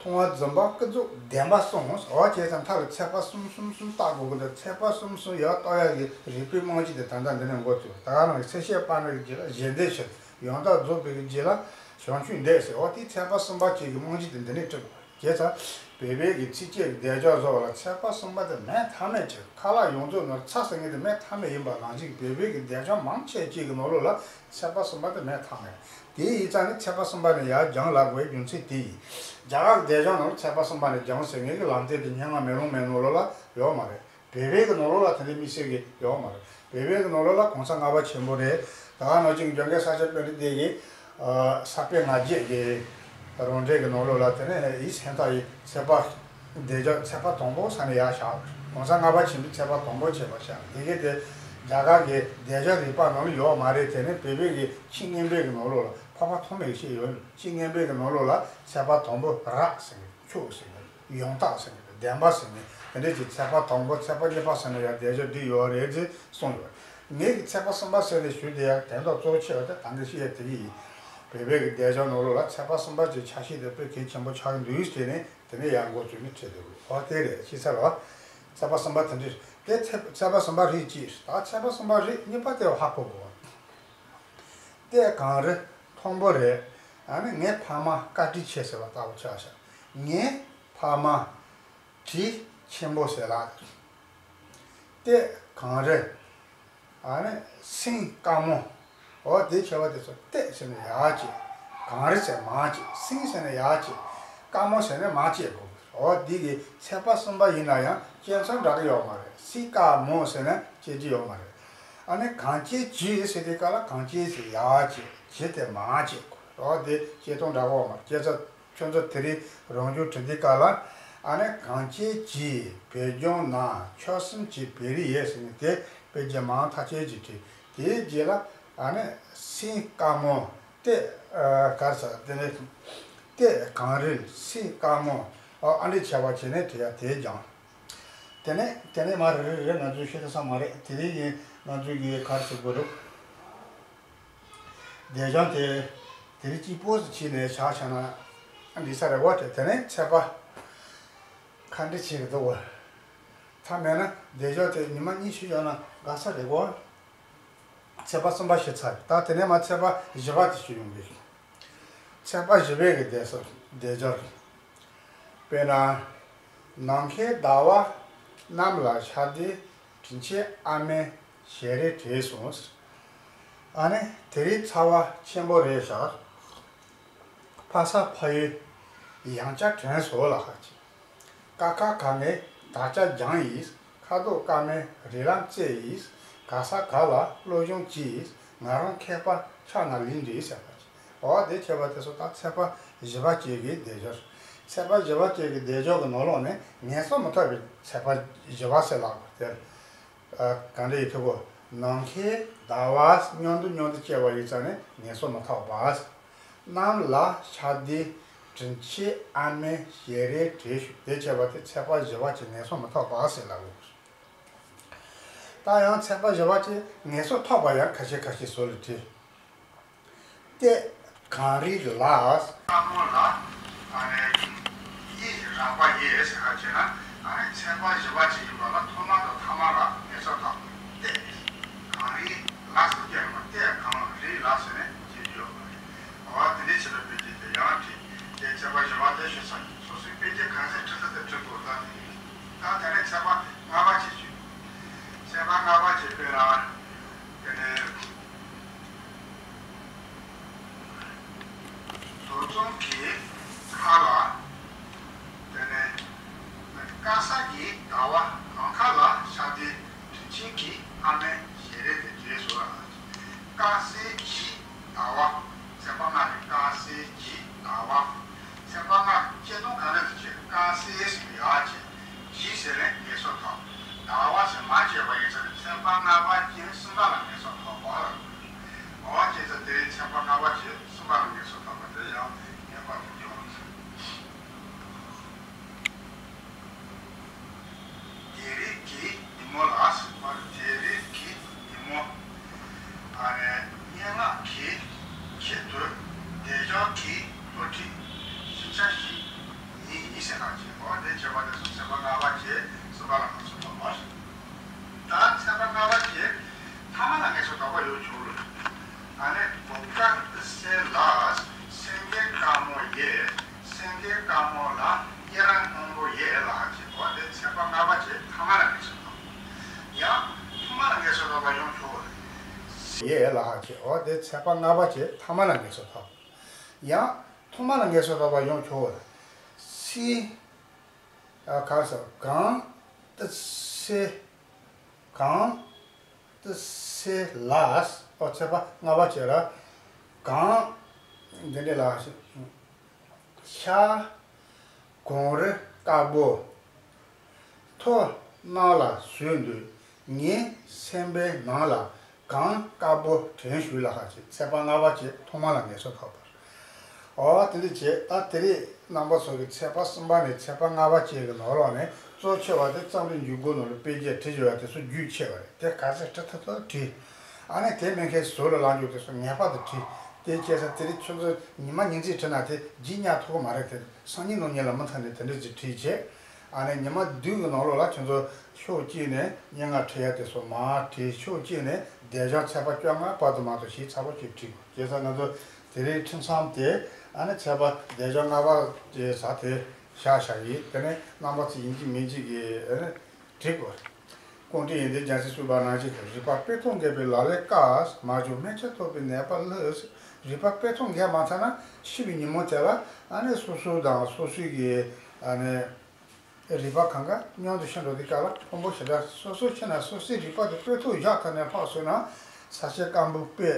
མཐོང་བ་འཛིན་པ་ཀུན་རྫོབ་བདེན་པ་གསུངས། འོ་བྱས་ཙང་མཐའ་ལ་ཚད་པ་གསུམ་གསུམ་གསུམ་བརྟག་དགོས་ཀྱི་འདུག་ཚད་པ་གསུམ་གསུམ་ཡར་བརྟག་ཡག་གི་རིགས་པའི་རྨང་གཞི་དེ་ད་ལྟ་འདི་ནས་འགོ་ཚུགས། ད་ག་རང་གི་ཚད་བཤད་སྤར་ནས་ཀྱི་རྗེས་ལ་གཞན་སྡེ་ཕྱིར། ཡང་དག་རྫོགས་པའི་རྗེས་ལ་བྱང་ཆུབ་འདོད་ཟེར། འོ་དེ་ཚད་པ་གསུམ་པ་གཅིག་གི་རྨང་གཞི་དེ་འདི་ནས་གྲུབ། བྱས་ཙང་བོད་པའི་གི་ཚིགས་བཅད་ཀྱི་བདེ་སྦྱོར་བཟོ་བ་ལ་ཚད་པ་གསུམ་པ་དེ་མེད་ཐབས་མེད་ཅིག་ཁ་ལག་ཡོངས་རྫོགས་ནང་ཚ་ཟེར་མཁན་དེ་མེད་ཐབས་མེད་ཡིན་པ་ནང་བཞིན་བོད་པའི་གི་བདེ་སྦྱོར་མང་ཆེ་གཅིག་གི་ནང་ལོགས་ལ་ཚད་པ་གསུམ་པ་དེ་མེད་ཐབས་མེད། དེ་ཡིན་ཙང་ནི་ཚད་པ་གསུམ་པ་ནས་ཡར་སྦྱང་ལབ་དགོས་རྒྱུ་མཚན་དེ་ཡིན། རྒྱ་གར་གི་བདེ་སྦྱོར་ནང་ལ་ཚད་པ་གསུམ་པ་ནས་སྦྱང་ཟེར་མཁན་གི་ལམ་སྟོན་དེ་སྙན་ངག་མེ་ལོང་མའི་ནང་ལོགས་ལ་ཡོད་མ་རེད། བོད་པའི་གི་ནང་ལོགས་ལ་དེ་འདྲའི་དམིགས་བསལ་གྱི་ཡོད་མ་རེད། བོད་པའི་གི་ནང་ལོགས་ལ་གོང་ས་ལྔ་པ་ཆེན་པོ་རེད། ད་ག་ནང་བཞིན་འཇམ་མགོན་ས་སྐྱ་པཎྜི་ཏ་གིས་ཨ་ས་པཎ་ང་བརྒྱད་ཀྱི་རང་འགྲེལ་གྱི་ནང་ལོགས་ལ་དེ་ནས་ཡིད་སེམས་དག་ཡིད་ཚད་པ་བདེ་སྦྱོར་ཚད་པ་དང་པོ་ས་ནས་ཡར་བཞག་གོང་ས་ལྔ་པ་ཆེན་པོས་ཚད་པ་དང་པོ་བྱས་པ་བཞག་དེ་གའི་དེ་རྒྱ་གར་གྱི་བདེ་སྦྱོར་རིག་པ་ནང་ལ་ཡོད་མ་རེད། དེ་ནས་བོད་པའི་གི་ཆེས་སྙན་པའི་གི་ནང་ལོགས་ལ་འཕགས་པ་ཐོགས་མེད་ཀྱི་བཤད་ཡོད། ཆེས་སྙན་པའི་གི་ནང་ལོགས་ལ་ཚད་པ་དང་པོ་རགས་ཟེར་ནས་ཆོས་ཟེར་ནས། ཡང་དག་ཟེར་ནས་བདེན་པ་ཟེར་ནས་དེ་འདྲས་ཀྱི་ཚད་པ་དང་པོ་ཚད་པ་གཉིས་པ་ཟེར་ནས་ཡང་བདེ་སྦྱོར་འདི་ཡོད་རེད་ཅེས་གསུངས་ཡོད། ངེད་ཀྱི་ཚེག་བར་གསུམ་པ་ཟེར་ནས་ཞུ་དེ་ཡང་དོན་དག་གཙོ་ཆེ་བ་དེ་ད་གིན་བཤད་ཡ་དེ་གི་ཡིན། བོད་པའི་གི་སྡེབ་སྦྱོར་ནང་ལོགས་ལ་ཚེག་བར་གསུམ་པ་ཅིག་ཆ་ཤས་དེ་དཔེ་གལ་ཆེན་པོ་ཆགས་ཀྱི་འདུག་ཟེར་ནས་དེ་ནས་ཡང་འགོ་བཙུགས་ནས་བྲིས་འདུག་ཨོ་དེ་རེད། ཤེས་ཚར་བ། ཚེག་བར་གསུམ་པ་དེ་འདྲ་དེ་ཚེག་ཚེག་བར་གསུམ་པ་རིགས་གཅིག་ད་ཚེག་བར་གསུམ་པ་རིགས་གཉིས་པ་དེ་ཧ་གོ་དགོས། ཏེ་གངས་རི་མཐོན་པོ་རེད། ཨ་ནི་ངའི་ཕ་མ་བཀའ་དྲིན་ཆེ་ཟེར་བ་ལྟ་བུ་ཆགས་ཤག་ངའི་ཕ་མ་དྲིན་ཆེན་པོ་ཟེར་ལ། ཏེ་གངས་རི། ཨ་ནི་སེང་དཀར་མོ། འོ་དེ་བྱས་པ་དེ་ཚོ་ཏེ་ཟེར་ནས་ཡར་བྱས། གངས་རི་ཟེར་མར་བྱས། སེང་ཟེར་ནས་ཡར་བྱས། དཀར་མོ་ཟེར་ནས་མར་བྱས་དགོས། འོ་འདི་གི་ཚེག་བར་གསུམ་པ་ཡིན་ན་ཡང་བཅད་མཚམས་འདྲ་གི་ཡོད་མ་རེད། སེང་དཀར་མོ་ཟེར་ནས་བཅད་ཀྱི་ཡོད་མ་རེད། ཨ་ནི་གངས་ཅན་གྱི་ཟེར་དུས་སྐབས་ལ་གངས་ཅན་ཟེར་ཡར་བྱས། གྱི་དེ་མར་བྱས་དགོས། འོ་དེ་བཅད་སྟངས་འདྲ་གི་ཡོད་མ་རེད། བཅད་ཚ། ཁྱོད་ཚོ་དེ་རིང་རང་སྦྱོང་བྲིས་དུས་སྐབས་ལ། ཨ་ནི་གངས་ཅན་གྱི་བོད་ལྗོངས་ན་ཆོལ་གསུམ་གྱི་བོད་རིགས་ཡོད་ཟེར་ནས་དེ་དཔེ་རྒྱ་མང་ཐག་ཆོད་ཅིག་བྲིས། དེའི་རྗེས་ལ་ཨ་ནི་སེང་དཀར་མོ། ཏེ་ཨ་ག་རེ་ཟེར། དེ་ནས་ཏེ་གངས་རི། སེང་དཀར་མོ། ཨ་ཨ་འདྲ་བྱས་པ་བྱས་ནས་བྲིས་ཡ་དེ་སྦྱངས། དེ་ནས་དེ་ནས་མར་རེ་རེ་རེ་ང་ཚོས་ཤེས་ཐུབ་ས་མ་རེད། དེ་རིང་གི་ང་ཚོས་ཀྱི་ག་རེ་ཟེར་དགོས་རེད། སྡེབ་སྦྱོར་དེ་དེ་རིང་གཅིག་པོ་ཟིག་བྱས་ནས་བཞག་བཞག་ན་འགྲིག་ས་རེད་གོ། དེ་དེ་ནས་ཚེག་བར་ག་འདྲ་བྱེད་ཀྱི་འདུག་གོ། ཐ་མེད་ན་སྡེབ་སྦྱོར་དེ་ཉི་མ་གཉིས་ཤིག་ཡོང་ན་དགའ་ས་རེད་གོ། ཚེག་བར་གསུམ་པ་བཤད་ཚར། ད་དེ་ནས་མར་ཚེག་བར་བཞི་པ་དེ་ཞུ་ཡོང་གི། ཚེག་བར་བཞི་པའི་གི་སྡེབ་སྦྱོར། དཔེར་ན། ནམ་མཁའི་ཟླ་བ་གནམ་ལ་ཤར་དུས། དྲིན་ཆེན་ཨ་མའི་ཞལ་རས་བྲིས་སོང་། ཨ་ནི་དེ་རིང་ཚ་བ་ཆེན་པོ་རེད་ཤག་ཕ་ས་ཕ་ཡུལ་ཡང་བསྐྱར་དྲན་སོང་ལ་ཧ་ཅི། ཀ་ཁ་ག་ངའི་དར་ཆ་བརྒྱངས་ཡིས། ཁ་དོག་དཀར་མོའི་རིགས་ལམ་བཙལ་ཡིས། ག་ས་ག་ལ་སློབ་སྦྱོང་བྱས་ཡིས། ང་རང་མཁས་པ་ཆགས་ན་ལེགས་འགྲིག་ཟེར་བ་ཅིག་འོ་དེ་བྱས་པ་དེ་ཚོ་ད་ཚེག་བར་བཞི་པ་བཅས་ཀྱི་སྡེབ་སྦྱོར། ཚེག་བར་བཞི་པ་བཅས་ཀྱི་སྡེབ་སྦྱོར་གྱི་ནང་ལོགས་ནས་ངལ་གསོ་མི་ཐོབ་པའི་ཚེག་བར་བཞི་པ་ཟེར་ལབ་པ་དེ། ཨ་ག་འདྲ་ཡིན་ཐུབ་གོ། ནམ་མཁའི་ཟླ་བ་མཉམ་དུ་མཉམ་དུ་བཅས་པ་ཡིན་ཙང་ནས་ངལ་གསོ་མི་ཐོབ་པ། གནམ་ལ་ཤར་དུས་དྲིན་ཆེན་ཨ་མའི་ཞལ་རས་བྲིས་ཤོག་དེ་བྱས་པ་དེ་ཚེག་བར་བཞི་པ་བཅས་ངལ་གསོ་མི་ཐོབ་པ་ཟེར་ལབ་གོ། ད་ཡང་ཚེག་བར་བཞི་པ་བཅས་ངལ་གསོ་ཐོབ་པ་ཡང་ཁ་ཤས་ཁ་ཤས་ཟུར་ལ་བྲིས། ཏེ་གངས་རི་ལ། དཀར་མོ་ལ། ཨ་ནི་ཡི་རགས་པ་ཡེ་ཟེར་བ་བྱས་ན། ཨ་ནི་ཚེག་བར་བཞི་པ་བཅས་ཡིན་པ་ལ་ཐོག་མ་དང་ཐ་མ་ལ་ངལ་གསོ་ཐོབ། ཏེ་གངས་རི་ལ་ཟེར་གྱི་ཡོད་མ། ཏེ་གངས་རི་ལ་ཟེར་ནས་བྲིས་ཡོད་མ་རེད། འོ་དེ་འདྲའི་ཕྱིར་དཔེ་རྒྱན་དེ་ཡང་བྲིས། ཏེ་ཚེག་བར་བཞི་པ་དེ་ཤོད་ཚར། སོ་སོའི་དཔེ་རྒྱན་ག་ཚད་བྲི་ས་དེ་བྲི་དགོས། ད་དེ་ད་དེ་ནས་ཚེག་བར་ལྔ་པ་བཅས་བྱོས། ཚེག་བར་ལྔ་པ་བཅས་དཔེར་ན། དེ་ནས་རྡོ་ཙོང་གི་ཁ་ལ། དེ་ནས་དཀར་གསལ་གྱི་ཟླ་བ་ནམ་མཁའ་ལ་ཤར་དུས་དྲིན་ཆེན་གྱི་ཨ་མའི་ཞལ་རས་དེ་བྲིས་སོང་ལ། དཀར་གསལ་གྱི་ཟླ་བ། ཚེག་བར་ལྔ་རེད། དཀར་གསལ་གྱི་ཟླ་བ། ཚེག་བར་ལྔ་བཅད་སྟངས་ག་འདྲ་ཟེར་བྱས། དཀར་གསལ་ཟེར་ཡག་བྱས། གྱི་ཟེར་ནས་ངལ་གསོ་ཐོབ། ཟླ་བ་ཟེར་མར་བཅད་པ་ཡིན་ཙང་ནས་ཚེག་བར་ལྔ་པ་བཅས་གསུམ་པ་ལ་ངལ་གསོ་ཐོབ་པ་ལ། འོ་བྱས་ཙང་དེ་རིང་ཚེག་བར་ལྔ་པ་བཅས་གསུམ་པ་ལ་ངལ་གསོ་ཐོབ་པ་དེ་ཡང་ངེས་པར་དུ་སྦྱོང་དགོས། དེ་རིང་གི་ཉིན་མོ་ལ་ཟེར་བ། དེ་རིང་གི་ཉིན་མོ། ཨ་ནི་སྙན་ངག་གི་ཆེད་དུ་སྡེབ་སྦྱོར་གྱི་སློབ་ཁྲིད་ཞིབ་ཆ་ཞིག་ཡིན་ཟེར་ན་བྱེད། འོ་དེ་བྱེད་པ་དེ་ཚོ་ཚེག་བར་ལྔ་པ་བཅས་གསུམ་པ་ལ་ངལ་གསོ་ཐོབ་པ་རེད། ད་ཚེག་བར་ལྔ་པ་བཅས་ཐ་མ་ལ་ངལ་གསོ་ཐོབ་པ་ཡོད་ཆོག་ལོ། ཨ་ནི་བུ་ག་ཏི་སེ་ལ་སེང་གེ་དཀར་མོ་ཡེ། སེང་གེ་དཀར་མོ་ལ་གཡུ་རལ་སྔོན་པོ་ཡེ་ལ་ཧ་ཅེ། འོ་དེ་ཚེག་བར་ལྔ་པ་བཅས་ཐ་མ་ལ་ངལ་གསོ་ཐོབ། ཡང་ཐུང་མ་ལ་ངལ་གསོ་ཐོབ་པ་ཡོང་ཆོག་ལོ། ཡེ་ལ་ཧ་ཅེ། འོ་དེ་ཚེག་བར་ལྔ་པ་བཅས་ཐ་མ་ལ་ངལ་གསོ་ཐོབ། ཡང་ཐུང་མ་ལ་ངལ་གསོ་ཐོབ་པ་ཡོང་ཆོག་ལོ། སི། ཨ་ག་རེ་ཟེར། གངས་ཏི་སེ། གངས་ཏི་སེ་ལ། ཨོ་ཚེག་བར་ལྔ་པ་བཅས་ལ། གངས། འདི་འདྲ་ལ། ཤར། གངས་རི་དཀར་པོ། ཐོ་རངས་ལ་བཟོས་འདུག་ངའི་སེམས་པའི་ནང་ལ་གངས་དཀར་པོ་དྲན་བྱུང་ལ་ཧ་ཅེ། ཚེག་བར་ལྔ་པ་བཅས་ཐོག་མ་ལ་ངལ་གསོ་ཐོབ་པ། ཨོ་དེ་འདྲ་བྱས། ད་དེ་རིང་རྣམ་པ་ཚོ་གི་ཚེག་བར་གསུམ་པ་ནས་ཚེག་བར་ལྔ་པ་བཅས་ཀྱི་ནང་ལོགས་ནས་གཙོ་ཆེ་བ་དེ་རྩོམ་རིག་འཇུག་སྒོ་ནང་ལ་དཔེ་བརྒྱད་བྲིས་ཡོད་པ་དེ་ཚོ་རྒྱུས་ཆེ་བ་རེད། དེ་ག་ཚོད་བྲིས་ཐུབ་ཐུབ་བྲིས། ཨ་ནི་དེ་མིན་མཁན་ཟུར་ལ་ལངས་རྒྱུ་དེ་ཚོ་ངེས་པར་དུ་བྲིས། དེ་བྱས་ཙང་དེ་རིང་ཁྱོད་ཚོ་ཉི་མ་ཉིན་གཅིག་བྲིས་ན་དེ་རྗེས་བསྙེག་ཐུབ་ཀྱི་མ་རེད། དེ་སང་ཉིན་གནངས་ཉིན་ལ་མུ་མཐུད་ནས་དེ་འདྲ་ཅིག་བྲིས་བྱས། ཨ་ནི་ཉི་མ་བདུན་གྱི་ནང་ལོགས་ལ་ཁྱོད་ཚོ་ཕྱོགས་གཅིག་ནས་སྙན་ངག་བྲིས་ཡ་དེ་ཚོ་མར་བྲིས། ཕྱོགས་གཅིག་ནས་སྡེབ་སྦྱོར་ཚེག་བར་བཅོ་ལྔ་བར་དུ་མ་གཏོགས་ཞིབ་ཚགས་པོ་ཅིག་བྲིས་དགོས། བྱས་ཙང་ང་ཚོ་དེ་རིང་ཁྲིད་མཚམས་དེ་ཨ་ནི་ཚེག་བར་སྡེབ་སྦྱོར་ལྔ་པ་དེ་ས་དེ་བཞག་བཞག་ཡིན། དེ་ནས་རྣམ་པ་ཚོ་ཡིན་གཅིག་མིན་གཅིག་གིས་ཨ་ནི་བྲིས་དགོས། ཀོང་སྤྲུལ་ཡོན་ཏན་རྒྱལ་མཚན་གསུངས་པ་ནང་བཞིན་རིག་པ་དཔེ་ཐོག་འགེལ་བའི་ལག་ལེན་དཀའ། མ་བྱུང་སྨན་ཆད་ཐོབ་པའི་ནད་པ་ལྷོད། རིག་པ་དཔེ་ཐོག་འགེལ་མ་ཚར་ན་ཤི་བའི་ཉིན་མོ་དེ་ལ་ཨ་ནི་སོ་སོ་དང་སོ་སོའི་གི་ཨ་ནི་རིག་པ་གང་ག་མཉམ་དུ་ཤི་འགྲོ་དུས་སྐབས་ལ་ཕུང་པོ་ཞེ་དྲག་སོ་སོ་ཤི་ན་སོ་སོའི་རིག་པ་དེ་དཔེ་ཐོག་བཞག་ཐུབ་ནས་ལྷག་སོང་ན་ས་སྐྱ་སྐམ་པོ་དཔེ་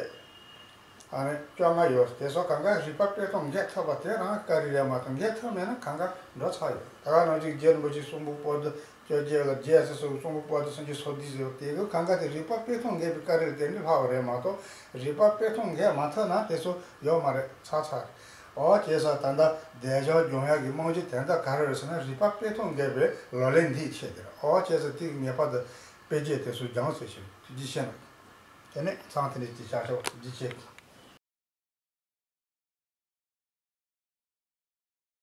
ཨ་ནི་བཅོ་ལྔ་ཡོད། དེ་ཚོ་གང་ག་རིག་པ་དཔེ་ཐོག་འགེལ་ཐུབ་པ་དེ་རང་བཀའ་དྲིན་རེད་མ་གཏོགས་འགེལ་ཐུབ་མེད་ན་གང་ག་འགྲོ་ཚར་ཡོད། ད་ག་ནང་བཞིན་རྗེ་རིན་པོ་ཆེའི་གསུང་འབུམ་པོ་ཏི་བཅོ་བརྒྱད་ལ་རྒྱལ་སྲས་སོགས་གསུང་འབུམ་པོ་ཏི་སུམ་ཅུ་སོ་བདུན་ཟེར་བ་དེ་གི་གང་ག་དེ་རིག་པ་དཔེ་ཐོག་འགེལ་བའི་བཀའ་དྲིན་དེ་འདྲ་ལྷག་པ་རེད་མ་གཏོགས་རིག་པ་དཔེ་ཐོག་འགེལ་མ་ཐུབ་ན་དེ་ཚོ་ཡོད་མ་རེད། ཚར་ཚར་རེད། ཨོ་བྱས་ཙང་ད་ལྟ་སྡེབ་སྦྱོར་སྦྱོང་ཡག་གི་རྨང་གཞི་དོན་དག་ག་རེ་རེད་ཟེར་ན་རིག་པ་དཔེ་ཐོག་འགེལ་བའི་ལག་ལེན་འདིའི་ཆེད་དེ་རེད། ཨོ་བྱས་ཙང་དེ་གི་ངེས་པར་དུ་དཔེ་བརྒྱད་དེ་ཚོ་སྦྱངས་ཟེར་ཞིག་ཅི་བཤད་ན། དེ་ནས་མཚམས་དེ་འདྲ་ཅིག་བཞག་ཆོག་ཅི་བྱེད།